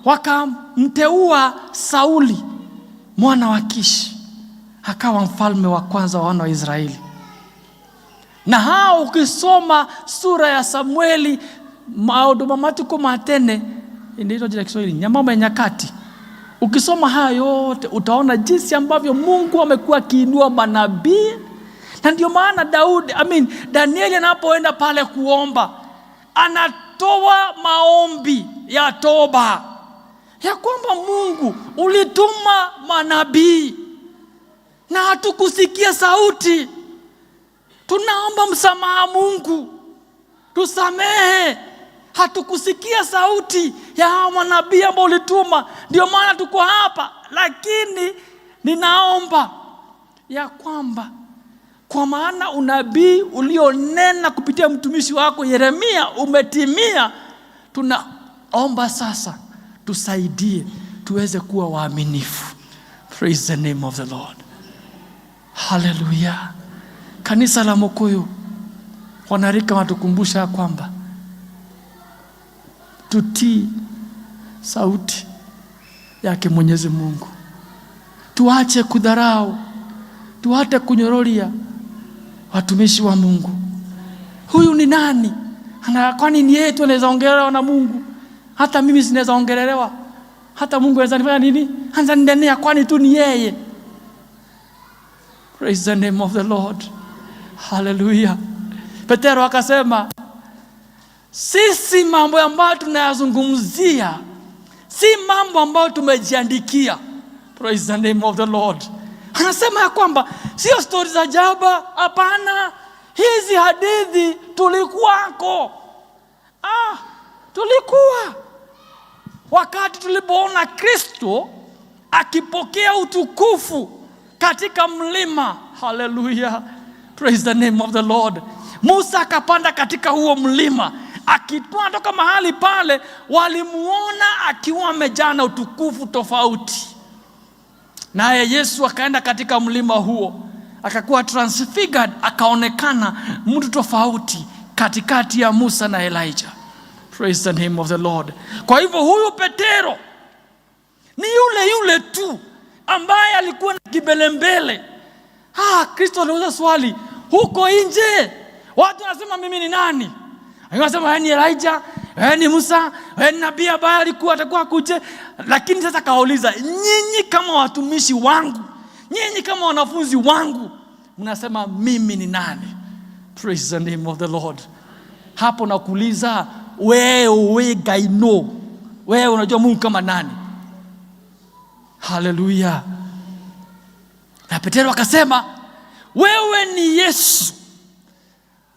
S20: Wakamteua Sauli mwana wa Kishi, akawa mfalme wa kwanza wa wana wa Israeli. Na hao ukisoma sura ya Samueli, maundu mamatuko matene, inaitwa jina Kiswahili, nyamama ya nyakati. Ukisoma haya yote utaona jinsi ambavyo Mungu amekuwa akiinua manabii. Na ndio maana Danieli anapoenda pale kuomba, anatoa maombi ya toba ya kwamba Mungu ulituma manabii na hatukusikia sauti. Tunaomba msamaha Mungu, tusamehe. Hatukusikia sauti ya hao manabii ambao ulituma, ndio maana tuko hapa. Lakini ninaomba ya kwamba kwa maana unabii ulionena kupitia mtumishi wako Yeremia umetimia, tunaomba sasa tusaidie tuweze kuwa waaminifu. Praise the name of the Lord. Hallelujah. Kanisa la Mukuyu wanarika watukumbusha kwamba tutii sauti yake Mwenyezi Mungu. Tuache kudharau, tuache kunyorolia watumishi wa Mungu. Huyu ni nani? Ana, kwani ni yetu anaweza ongelelewa na Mungu? Hata mimi sinaweza ongelelewa. Hata Mungu anaweza nifanya nini? Anaweza ninenea, kwani tu ni yeye. Praise the name of the Lord. Hallelujah. Petero akasema, sisi mambo ambayo tunayazungumzia Si mambo ambayo tumejiandikia. Praise the name of the Lord. Anasema ya kwamba sio stori za jaba, hapana. Hizi hadithi tulikuwako. Tulikuwa wakati tulipoona Kristo akipokea utukufu katika mlima. Haleluya, praise the name of the Lord. Musa akapanda katika huo mlima, akitwaa toka mahali pale, walimuona akiwa amejaa na utukufu tofauti. Naye Yesu akaenda katika mlima huo, akakuwa transfigured, akaonekana mtu tofauti katikati ya Musa na Elijah. Praise the name of the Lord. Kwa hivyo huyu Petero ni yule yule tu ambaye alikuwa na kibelembele. Kristo aliuliza swali huko nje, watu wanasema mimi ni nani? Wanasema wewe ni Elijah, wewe ni Musa, wewe ni nabii ambaye alikuwa atakuwa akuje. Lakini sasa kauliza, nyinyi kama watumishi wangu, nyinyi kama wanafunzi wangu, mnasema mimi ni nani? Praise the name of the Lord. Hapo nakuuliza wewe, Gaino, wewe unajua Mungu kama nani? Haleluya. Na Petero akasema, wewe ni Yesu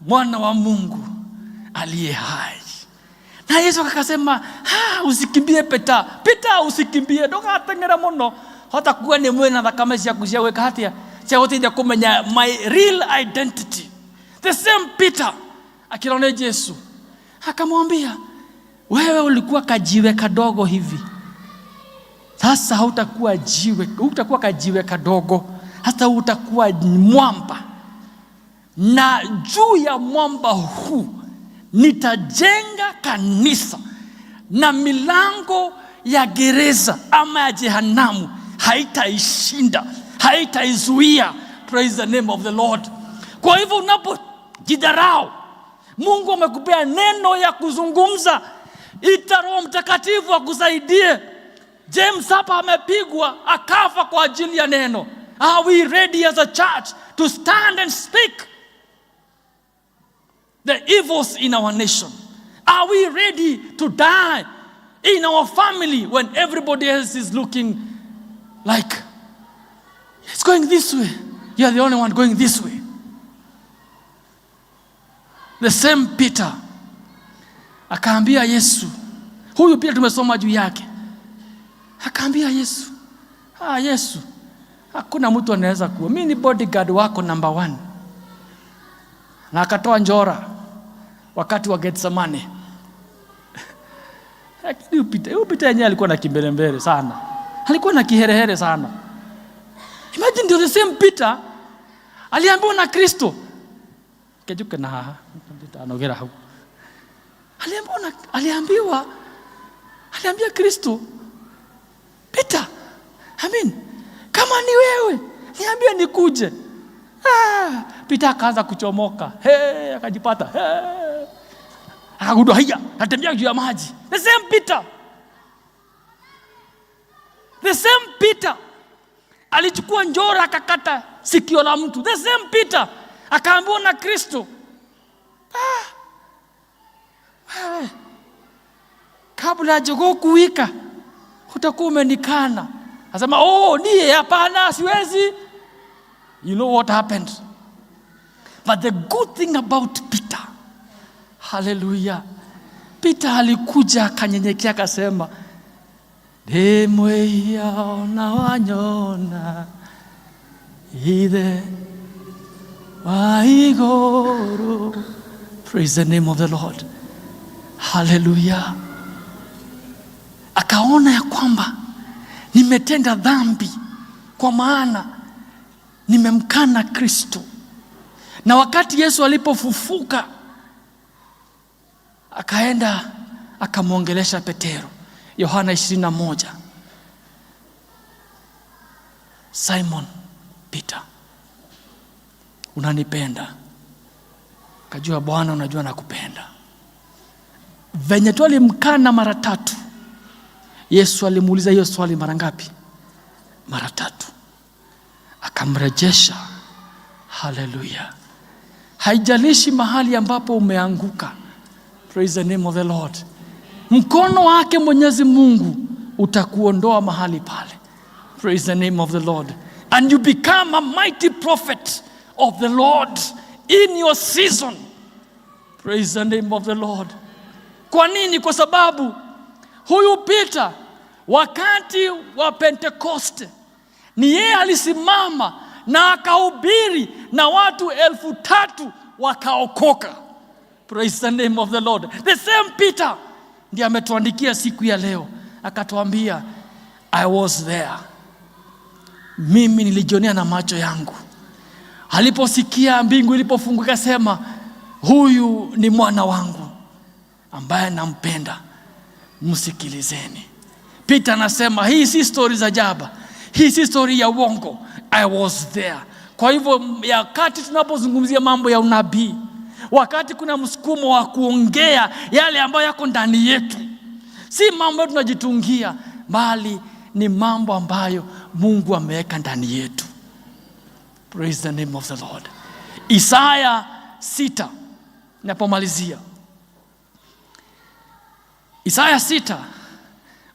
S20: mwana wa Mungu aliye hai. Na Yesu akasema, usikimbie Peta, Peta usikimbie, ndugateng'ere muno, hota kuga ni mwena thakame ciaku cia gwĩka atia, cia gũteithia kũmenya my real identity. The same Peter akĩrwo nĩ Jesu akamwambia, wewe ulikuwa kajiwe kadogo hivi, sasa hautakuwa jiwe, hutakuwa kajiwe kadogo, hata utakuwa mwamba, na juu ya mwamba huu nitajenga kanisa, na milango ya gereza ama ya jehanamu haitaishinda, haitaizuia. Praise the name of the Lord. Kwa hivyo unapojidharau, Mungu amekupea neno ya kuzungumza, ita Roho Mtakatifu akusaidie. James hapa amepigwa akafa kwa ajili ya neno. Are we ready as a church to stand and speak the evils in our nation? Are we ready to die in our family when everybody else is looking like it's going this way? You are the only one going this way. The same Peter akaambia Yesu, huyu pia tumesoma juu yake, akaambia Yesu, Yesu, hakuna mtu anaweza kuwa, mimi ni bodyguard wako number 1. Na akatoa njora wakati wa Getsemane. Lakini huyu Peter yenyewe alikuwa na kimbelembele sana, alikuwa na kiherehere sana. Imagine ndio the same Peter aliambiwa na Kristo, kejuke na haha, anogera hau. Aliambiwa na, aliambiwa, aliambia Kristo, Peter, amin, kama ni wewe niambie nikuje. Peter akaanza kuchomoka. Hey, akajipata. Hey. Akagundua haya, natembea juu ya maji. The same Peter. The same Peter alichukua njora akakata sikio la mtu. The same Peter akaambiwa na Kristo, wewe kabla ya jogoo kuwika utakuwa umenikana. Akasema, oh, niye hapana, siwezi. You know what happened? But the good thing about Peter, hallelujah, Peter alikuja akanyenyekea akasema, ndimwĩhia ona wanyona ithe wa igũrũ. Praise the name of the Lord. Hallelujah. Akaona ya kwamba nimetenda dhambi kwa maana nimemkana Kristo. Na wakati Yesu alipofufuka akaenda akamwongelesha Petero, Yohana 21. Simon Peter, unanipenda? Akajua Bwana, unajua nakupenda. Venye tu alimkana mara tatu, Yesu alimuuliza hiyo swali mara ngapi? Mara tatu. Akamrejesha. Hallelujah. Haijalishi mahali ambapo umeanguka. Praise the name of the Lord. Mkono wake Mwenyezi Mungu utakuondoa mahali pale. Praise the name of the Lord. And you become a mighty prophet of the Lord in your season. Praise the name of the Lord. Kwa nini? Kwa sababu huyu Peter wakati wa Pentekoste ni yeye alisimama na akahubiri na watu 3,000 wakaokoka. Praise the name of the Lord. The same Peter ndiye ametuandikia siku ya leo, akatuambia, "I was there." Mimi nilijionea na macho yangu. Aliposikia mbingu ilipofunguka, akasema, "Huyu ni mwana wangu ambaye nampenda, msikilizeni." Peter anasema hii si stori za jaba, hii si stori ya uongo. I was there. Kwa hivyo wakati tunapozungumzia mambo ya unabii, wakati kuna msukumo wa kuongea yale ambayo yako ndani yetu, si mambo tunajitungia, bali ni mambo ambayo Mungu ameweka ndani yetu. Praise the name of the Lord. Isaya 6, napomalizia. Isaya 6,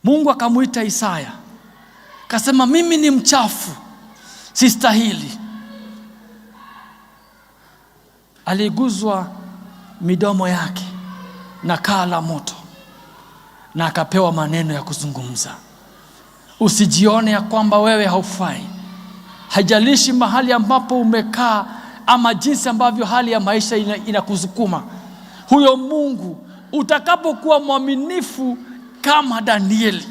S20: Mungu akamuita Isaya, akasema, "Mimi ni mchafu, sistahili." Aliguzwa midomo yake na kaa la moto na akapewa maneno ya kuzungumza. Usijione ya kwamba wewe haufai. Haijalishi mahali ambapo umekaa ama jinsi ambavyo hali ya maisha inakusukuma. Huyo Mungu, utakapokuwa mwaminifu kama Danieli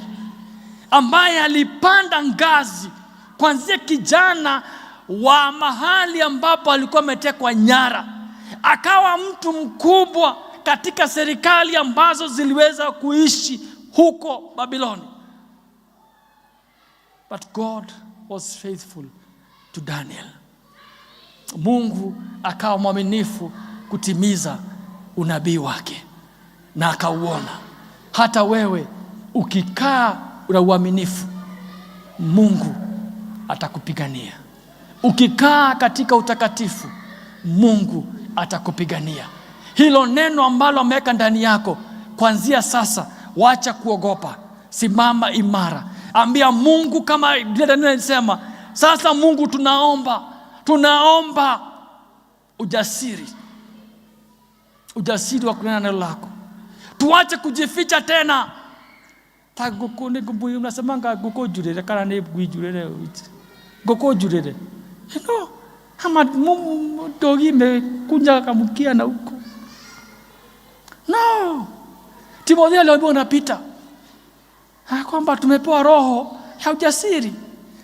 S20: ambaye alipanda ngazi kuanzia kijana wa mahali ambapo alikuwa ametekwa nyara, akawa mtu mkubwa katika serikali ambazo ziliweza kuishi huko Babiloni. But God was faithful to Daniel. Mungu akawa mwaminifu kutimiza unabii wake na akauona. Hata wewe ukikaa na uaminifu, Mungu atakupigania. Ukikaa katika utakatifu, Mungu atakupigania. Hilo neno ambalo ameweka ndani yako, kuanzia sasa, wacha kuogopa, simama imara, ambia Mungu kama vile Daniel alisema, "Sasa Mungu, tunaomba, tunaomba ujasiri, ujasiri wa kunena neno lako. Tuache kujificha tena." Ta ngũkũ nĩ ngũmbũi mnasemanga ngũkũ njurĩre kana nĩ ngui njurĩre, ngũkũ njurĩre ama dogi imekunja kamukia na huko. No, Timotheo aliambiwa na Peter kwamba tumepewa roho ya ujasiri,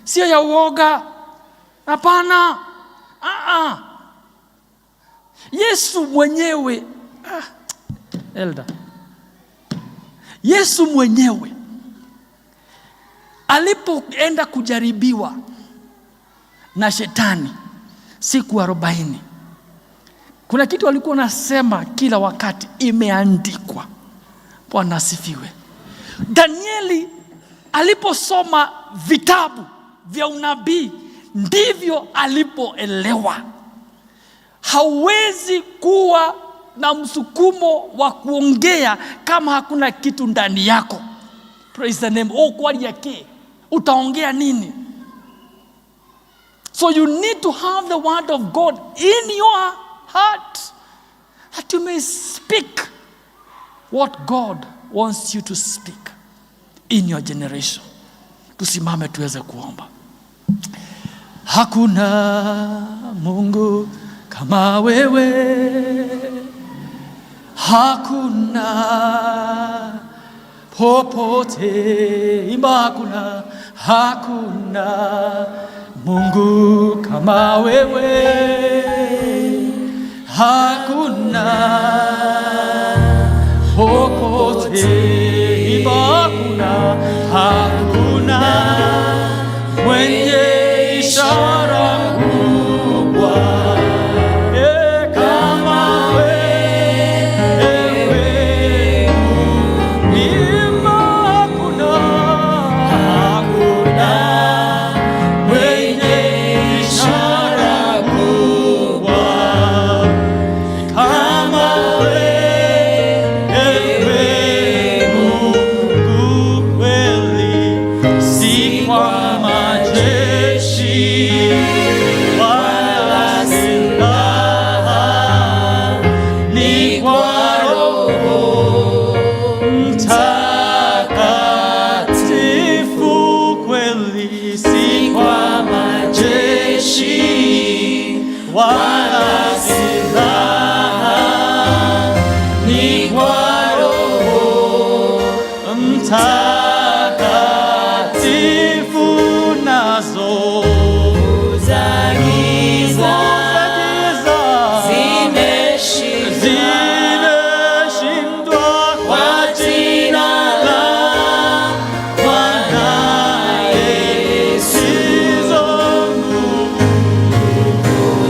S20: sio ya uoga. Hapana. Ah, Yesu mwenyewe, elder, Yesu mwenyewe alipoenda kujaribiwa na shetani siku 40, kuna kitu alikuwa anasema kila wakati, "Imeandikwa." Bwana asifiwe. Danieli aliposoma vitabu vya unabii ndivyo alipoelewa. Hauwezi kuwa na msukumo wa kuongea kama hakuna kitu ndani yako. Praise the name. Oh, kwani yake utaongea nini? So you need to have the word of God in your heart that you may speak what God wants you to speak in your generation. Tusimame tuweze kuomba. Hakuna Mungu kama wewe, hakuna popote. Imba, hakuna, hakuna Mungu kama wewe, hakuna popote. Imba, hakuna, hakuna mwenye ishara kubwa kama wewe. Imba, hakuna, hakuna mwenye ishara kubwa kama wewe, Mungu kweli. Takatifu nazo
S17: za giza
S20: zimeshindwa
S17: kwa jina la Bwana Yesu.
S20: Hizo
S17: Nguvu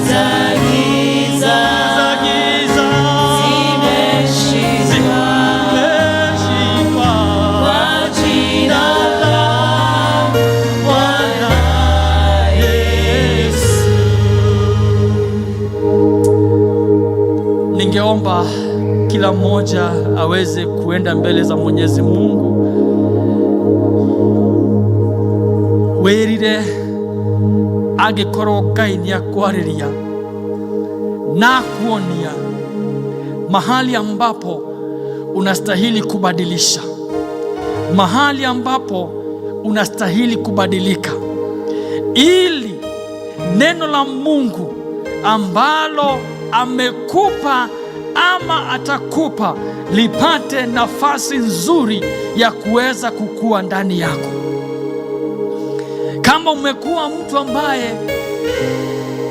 S17: za giza zimeshindwa kwa jina la Bwana Yesu.
S20: Ningeomba kila mmoja aweze kuenda mbele za Mwenyezi Mungu, wĩrire angĩkorwo Ngai nĩ akwarĩria na kuonia mahali ambapo unastahili kubadilisha, mahali ambapo unastahili kubadilika, ili neno la Mungu ambalo amekupa ama atakupa lipate nafasi nzuri ya kuweza kukua ndani yako. Kama umekuwa mtu ambaye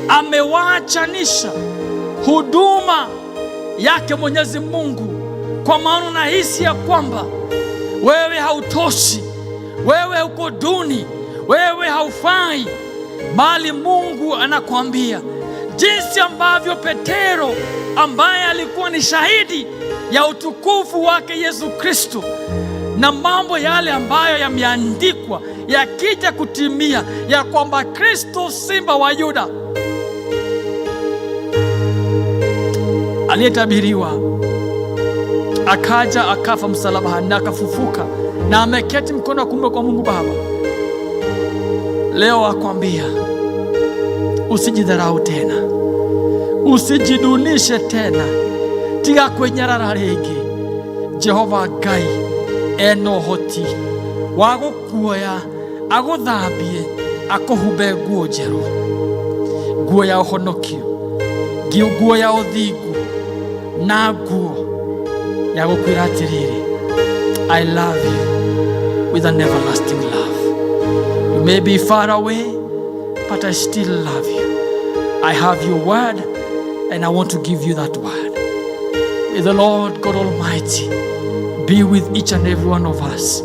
S20: amewaachanisha huduma yake Mwenyezi Mungu, kwa maana unahisi ya kwamba wewe hautoshi, wewe uko duni, wewe haufai, bali Mungu anakuambia jinsi ambavyo Petero ambaye alikuwa ni shahidi ya utukufu wake Yesu Kristo na mambo yale ambayo yameandikwa yakija kutimia, ya kwamba Kristo simba wa Yuda aliyetabiriwa akaja akafa msalabani na akafufuka na ameketi mkono wa kuume kwa Mungu Baba. Leo akwambia usijidharau tena, usijidunishe tena, tiga kwĩnyarara rĩngĩ. Jehova Ngai ena ũhoti wa gũkuoya agũthambie akũhumbe nguo njerũ, nguo ya ũhonokio, nguo ya ũthingu na nguo ya gũkwĩra atĩrĩrĩ, I love you with an everlasting love. You may be far away, but I still love you. I have your word, and I want to give you that word. May the Lord God Almighty be with each and every one of us.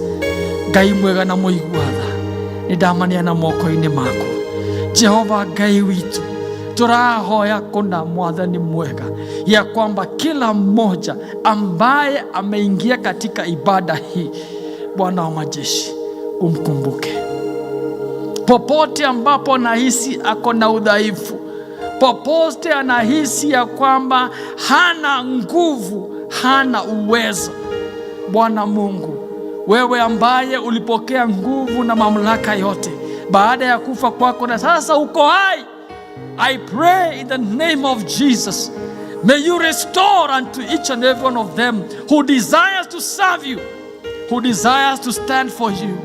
S20: Ngai mwega na mũigua tha, nĩ ndamaneana moko-inĩ maku. Jehova Ngai witũ, tũrahoya kũna mwathani mwega ya kwamba kila mmoja ambaye ameingia katika ibada hii, Bwana wa majeshi, umkumbuke popote ambapo anahisi ako na udhaifu, popote anahisi ya kwamba hana nguvu, hana uwezo. Bwana Mungu, wewe ambaye ulipokea nguvu na mamlaka yote baada ya kufa kwako na sasa uko hai, I pray in the name of Jesus, may you restore unto each and every one of them who desires to serve you, who desires to stand for you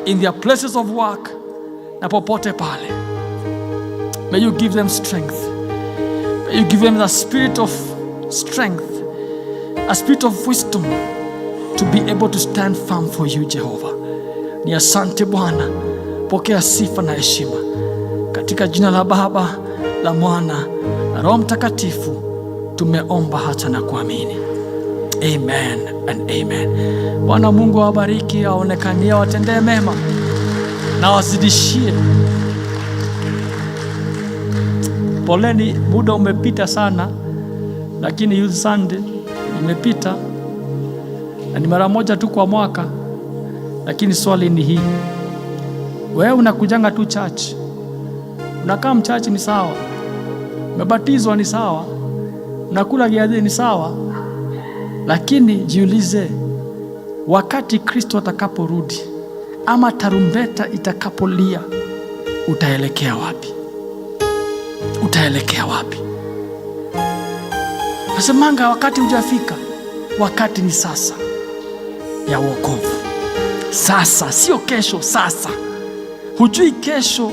S20: in their places of work na popote pale. May you give them strength. May you give them the spirit of strength, a spirit of wisdom to be able to stand firm for you, Jehovah. Ni asante Bwana, pokea sifa na heshima katika jina la Baba, la Mwana na Roho Mtakatifu tumeomba hata na kuamini. Amen and amen. Bwana Mungu awabariki, aonekanie, awatendee mema na wazidishie. Poleni, muda umepita sana, lakini Youth Sunday imepita na ni mara moja tu kwa mwaka. Lakini swali ni hii, wewe unakujanga tu church, unakaa mchurch ni sawa, umebatizwa ni sawa, unakula giadhi ni sawa, lakini jiulize, wakati Kristo atakaporudi ama tarumbeta itakapolia, utaelekea wapi? Utaelekea wapi? Nasemanga wakati hujafika, wakati ni sasa ya wokovu. Sasa, sio kesho, sasa. Hujui kesho,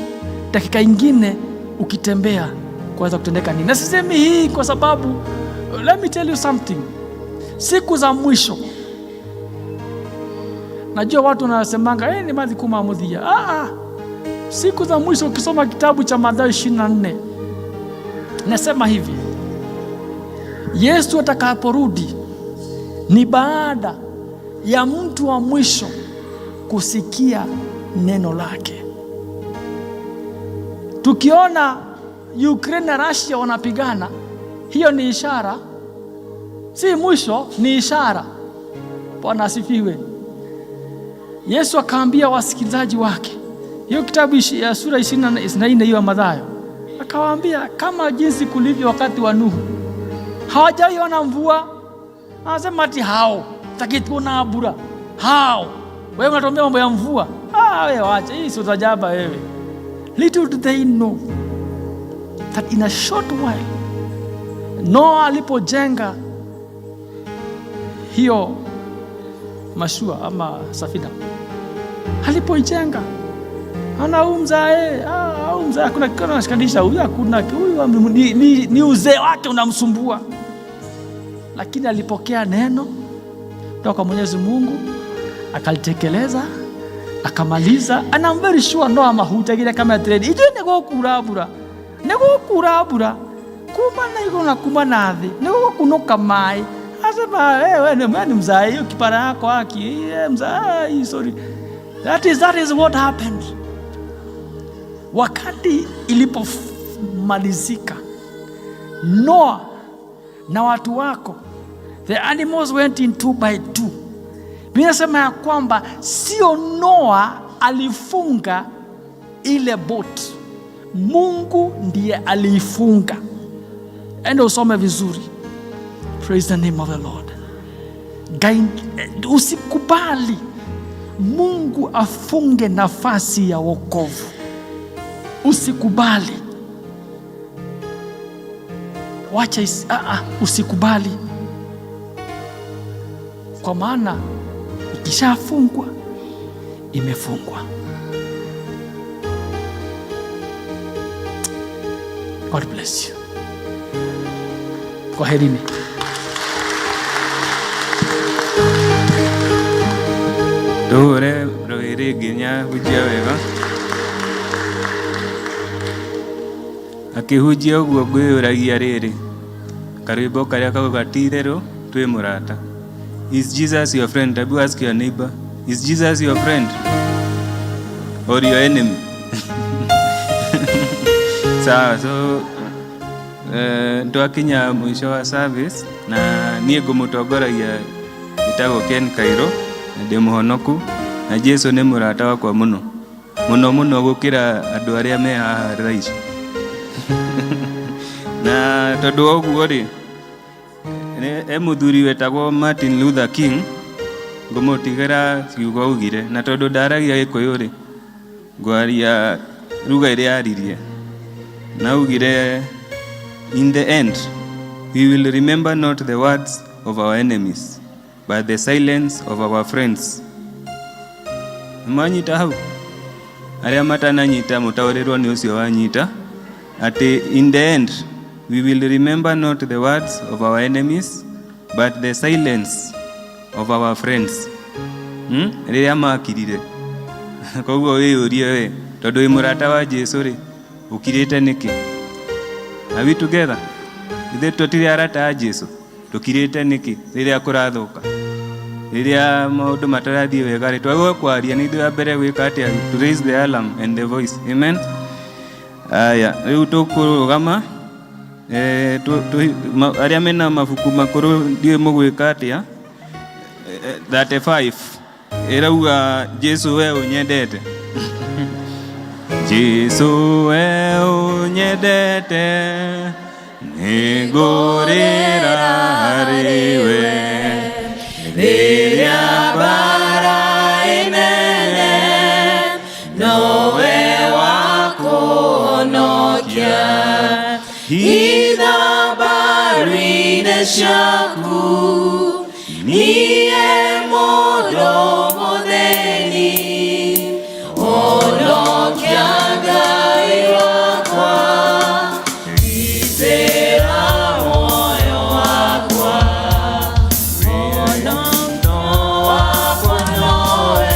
S20: dakika ingine ukitembea kuweza kutendeka nini. Na sisemi hii kwa sababu, let me tell you something, siku za mwisho Najua watu wanasemanga ni mathi kuma muthia. Siku za mwisho ukisoma kitabu cha Mathayo 24 nasema hivi, Yesu atakaporudi ni baada ya mtu wa mwisho kusikia neno lake. Tukiona Ukraine na Russia wanapigana, hiyo ni ishara, si mwisho, ni ishara. Bwana asifiwe. Yesu akaambia wasikilizaji wake, hiyo kitabu ya sura 24 hiyo ya Mathayo, akawaambia kama jinsi kulivyo wakati wa Nuhu, hawajaiona mvua. Anasema ati hao takituona bura hao, wewe unatuambia mambo ya mvua. Wewe wacha hii, sio tajaba wewe. Little do they know that in a short while Noah alipojenga hiyo mashua ama safina, alipoijenga ana huyu mzae, huyu mzae hakuna kitu anashikanisha huyu, hakuna huyu, ni uzee wake unamsumbua. Lakini alipokea neno kutoka kwa Mwenyezi Mungu, akalitekeleza, akamaliza. And I'm very sure Noah mahutagire kama trade ithuĩ nĩ gũkura mbura, nĩ gũkura mbura kuma na igũrũ na kuma na thĩ, nĩ gũgũkunũka maĩ. Asema wewe ni mzae, hiyo kipara yako haki mzae, sorry. That is what happened. Wakati ilipomalizika, Noah na watu wako, the animals went in 2 by 2. Biblia inasema ya kwamba sio Noah alifunga ile boat, Mungu ndiye aliifunga. Enda usome vizuri. Praise the name of the Lord. Usikubali Mungu afunge nafasi ya wokovu. Usikubali. Wacha usikubali. Kwa maana ikishafungwa imefungwa. God bless you. Kwaherini.
S3: Tuhure rũĩ nginya hunjia wega. Akĩhunjia ũguo ngwĩyũragia rĩrĩ, karwĩmbo karĩa kauga ti itherũ twĩ mũrata. Is Jesus your friend? Have you asked your neighbor? Is Jesus your friend or your enemy? Sawa, so twakinya mwisho wa service na niĩ ngũmũtongoragia njĩtagwo Ken Kairo na ndĩ mũhonoku na Jesu nĩ mũrata wakwa mũno mũno mũno gũkĩra andũ arĩa me haha thaa ici. Na tondũ wa ũguo rĩ, e mũthuri wetagwo Martin Luther King, ngũmũtigĩra kiugo augire, na tondũ ndaragia Gĩkũyũ rĩ, ngwaria lugha ĩrĩa aririe. Na augire, in the end we will remember not the words of our enemies but the silence of our friends. Mwanyita hau? Arĩa matananyita mũtaũrĩrwo nĩ ũcio wanyita atĩ in the end we will remember not the words of our enemies but the silence of our friends. Rĩrĩa makirire. Koguo wĩyũrie we, tondũ wĩ mũrata wa Jesu rĩ, ũkirĩte nĩkĩ? Are we together? Ithuĩ tũtirĩ arata a Jesu, tũkirĩte nĩkĩ rĩrĩa kũrathũka? Rĩrĩa maũndũ matarathiĩ wega rĩ, twagĩrĩirwo kwaria nĩ ithuĩ a mbere gwĩka atĩa? To raise the alarm and the voice. Amen. Aya, rĩu tũkũrũgama. Arĩa mena mabuku makũrũ ndiũĩ mũgwĩka atĩa. 35 ĩrauga Jesu we ũnyendete. Jesu we ũnyendete, nĩngũrĩra harĩ we.
S17: Rĩrĩa mbara ĩnene, nowe wa kũhonokia. Hitha mbaru-inĩ ciaku, niĩ mũndũ mũthĩni. Honokia Ngai wakwa, gitĩra muoyo wakwa. Muoyo wakwa nowe,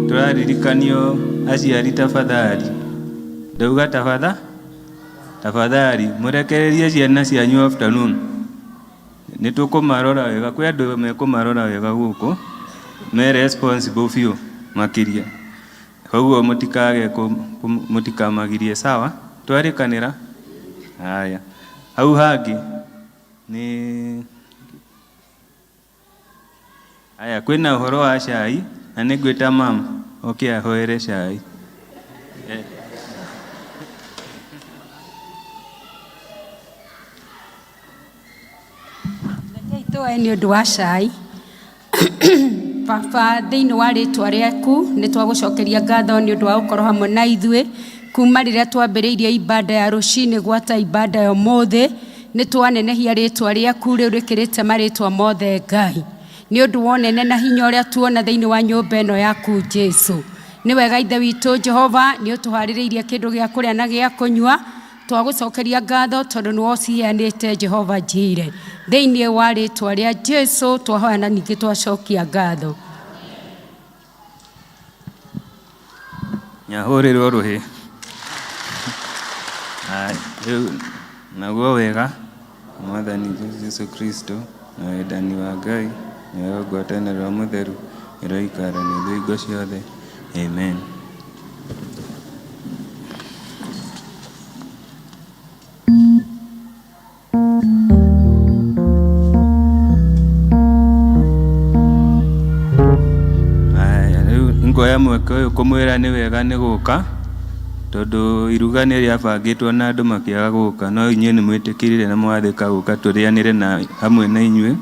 S3: Tũraririkanio aciari tafadhali. Ndauga tafadhali mũrekererie ciana cianyu afternoon. Nĩ tũkũmarora wega, kwĩ andũ mekũmarora wega gũkũ me responsible biũ makĩria. Koguo mũtikage mũtikamagirie, sawa? Twarĩkanĩra? Haya. Hau hangĩ nĩ haya, kwĩna ũhoro wa cai na nĩ ngwĩta mam oke ahoere cai. Eh.
S21: Rekei tũoe nĩ ũndũ wa cai. Baba, thĩinĩ wa rĩtwa rĩaku nĩ twagũcokeria ngatho nĩ ũndũ wa gũkorwo hamwe na ithuĩ kuma rĩrĩa twambĩrĩirie ibada ya rũcinĩ gwata ibada ya ũmũthĩ. Nĩ twanenehia rĩtwa rĩaku rĩu rĩkĩrĩte marĩtwa mothe Ngai, nĩ ũndũ wa ũnene na hinya ũrĩa tuona thĩinĩ wa nyũmba ĩno yaku Jesu. Nĩ wega Ithe witũ Jehova, nĩ ũtũharĩrĩirie kĩndũ gĩa kũrĩa na gĩa kũnyua. Twagũcokeria ngatho tondũ nĩwe ũciheanĩte Jehova Jire. Thĩinĩ wa rĩtwa rĩa Jesu twahoya na ningĩ twacokia ngatho.
S3: Nyahũrĩrwo rũhĩ. Haya, rĩu naguo wega Mwathani Jesu Kristo na wendani wa Ngai nayo ngwatanĩro mũtheru ĩroikara na ithuĩ hingo ciothe. Amen. Haya, rĩu ngoya mweke ũyũ kũmwĩra nĩ wega nĩ gũka tondũ iruga nĩ rĩabangĩtwo na andũ makĩaga gũka, no inyuĩ nĩ mwĩtĩkĩrire na mwathĩka gũka tũrĩanĩre na hamwe na inyuĩ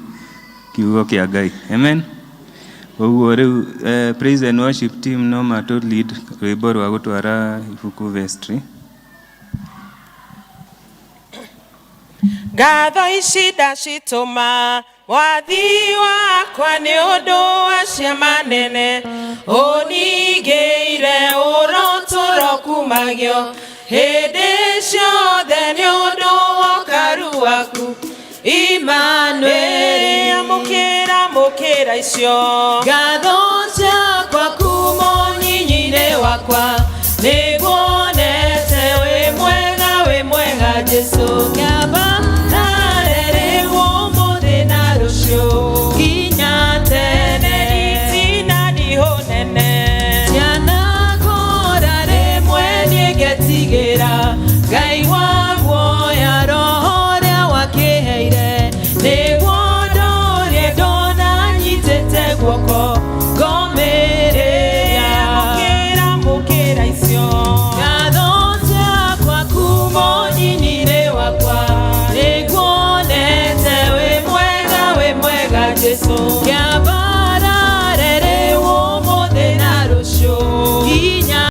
S3: kiugo kĩa Ngai. Amen. Ũguo rĩu praise and worship team no matũ lead rwĩmbo rwa gũtwara ibuku vestry.
S17: Ngatho ici ndacitũma mwathi wakwa nĩ ũndũ wa ciama nene ũningĩire ũrotũro kumagio hĩndĩ ciothe nĩ ũndũ wa ũkaru waku Immanuel. Amũkĩra, amũkĩra icio ngatho.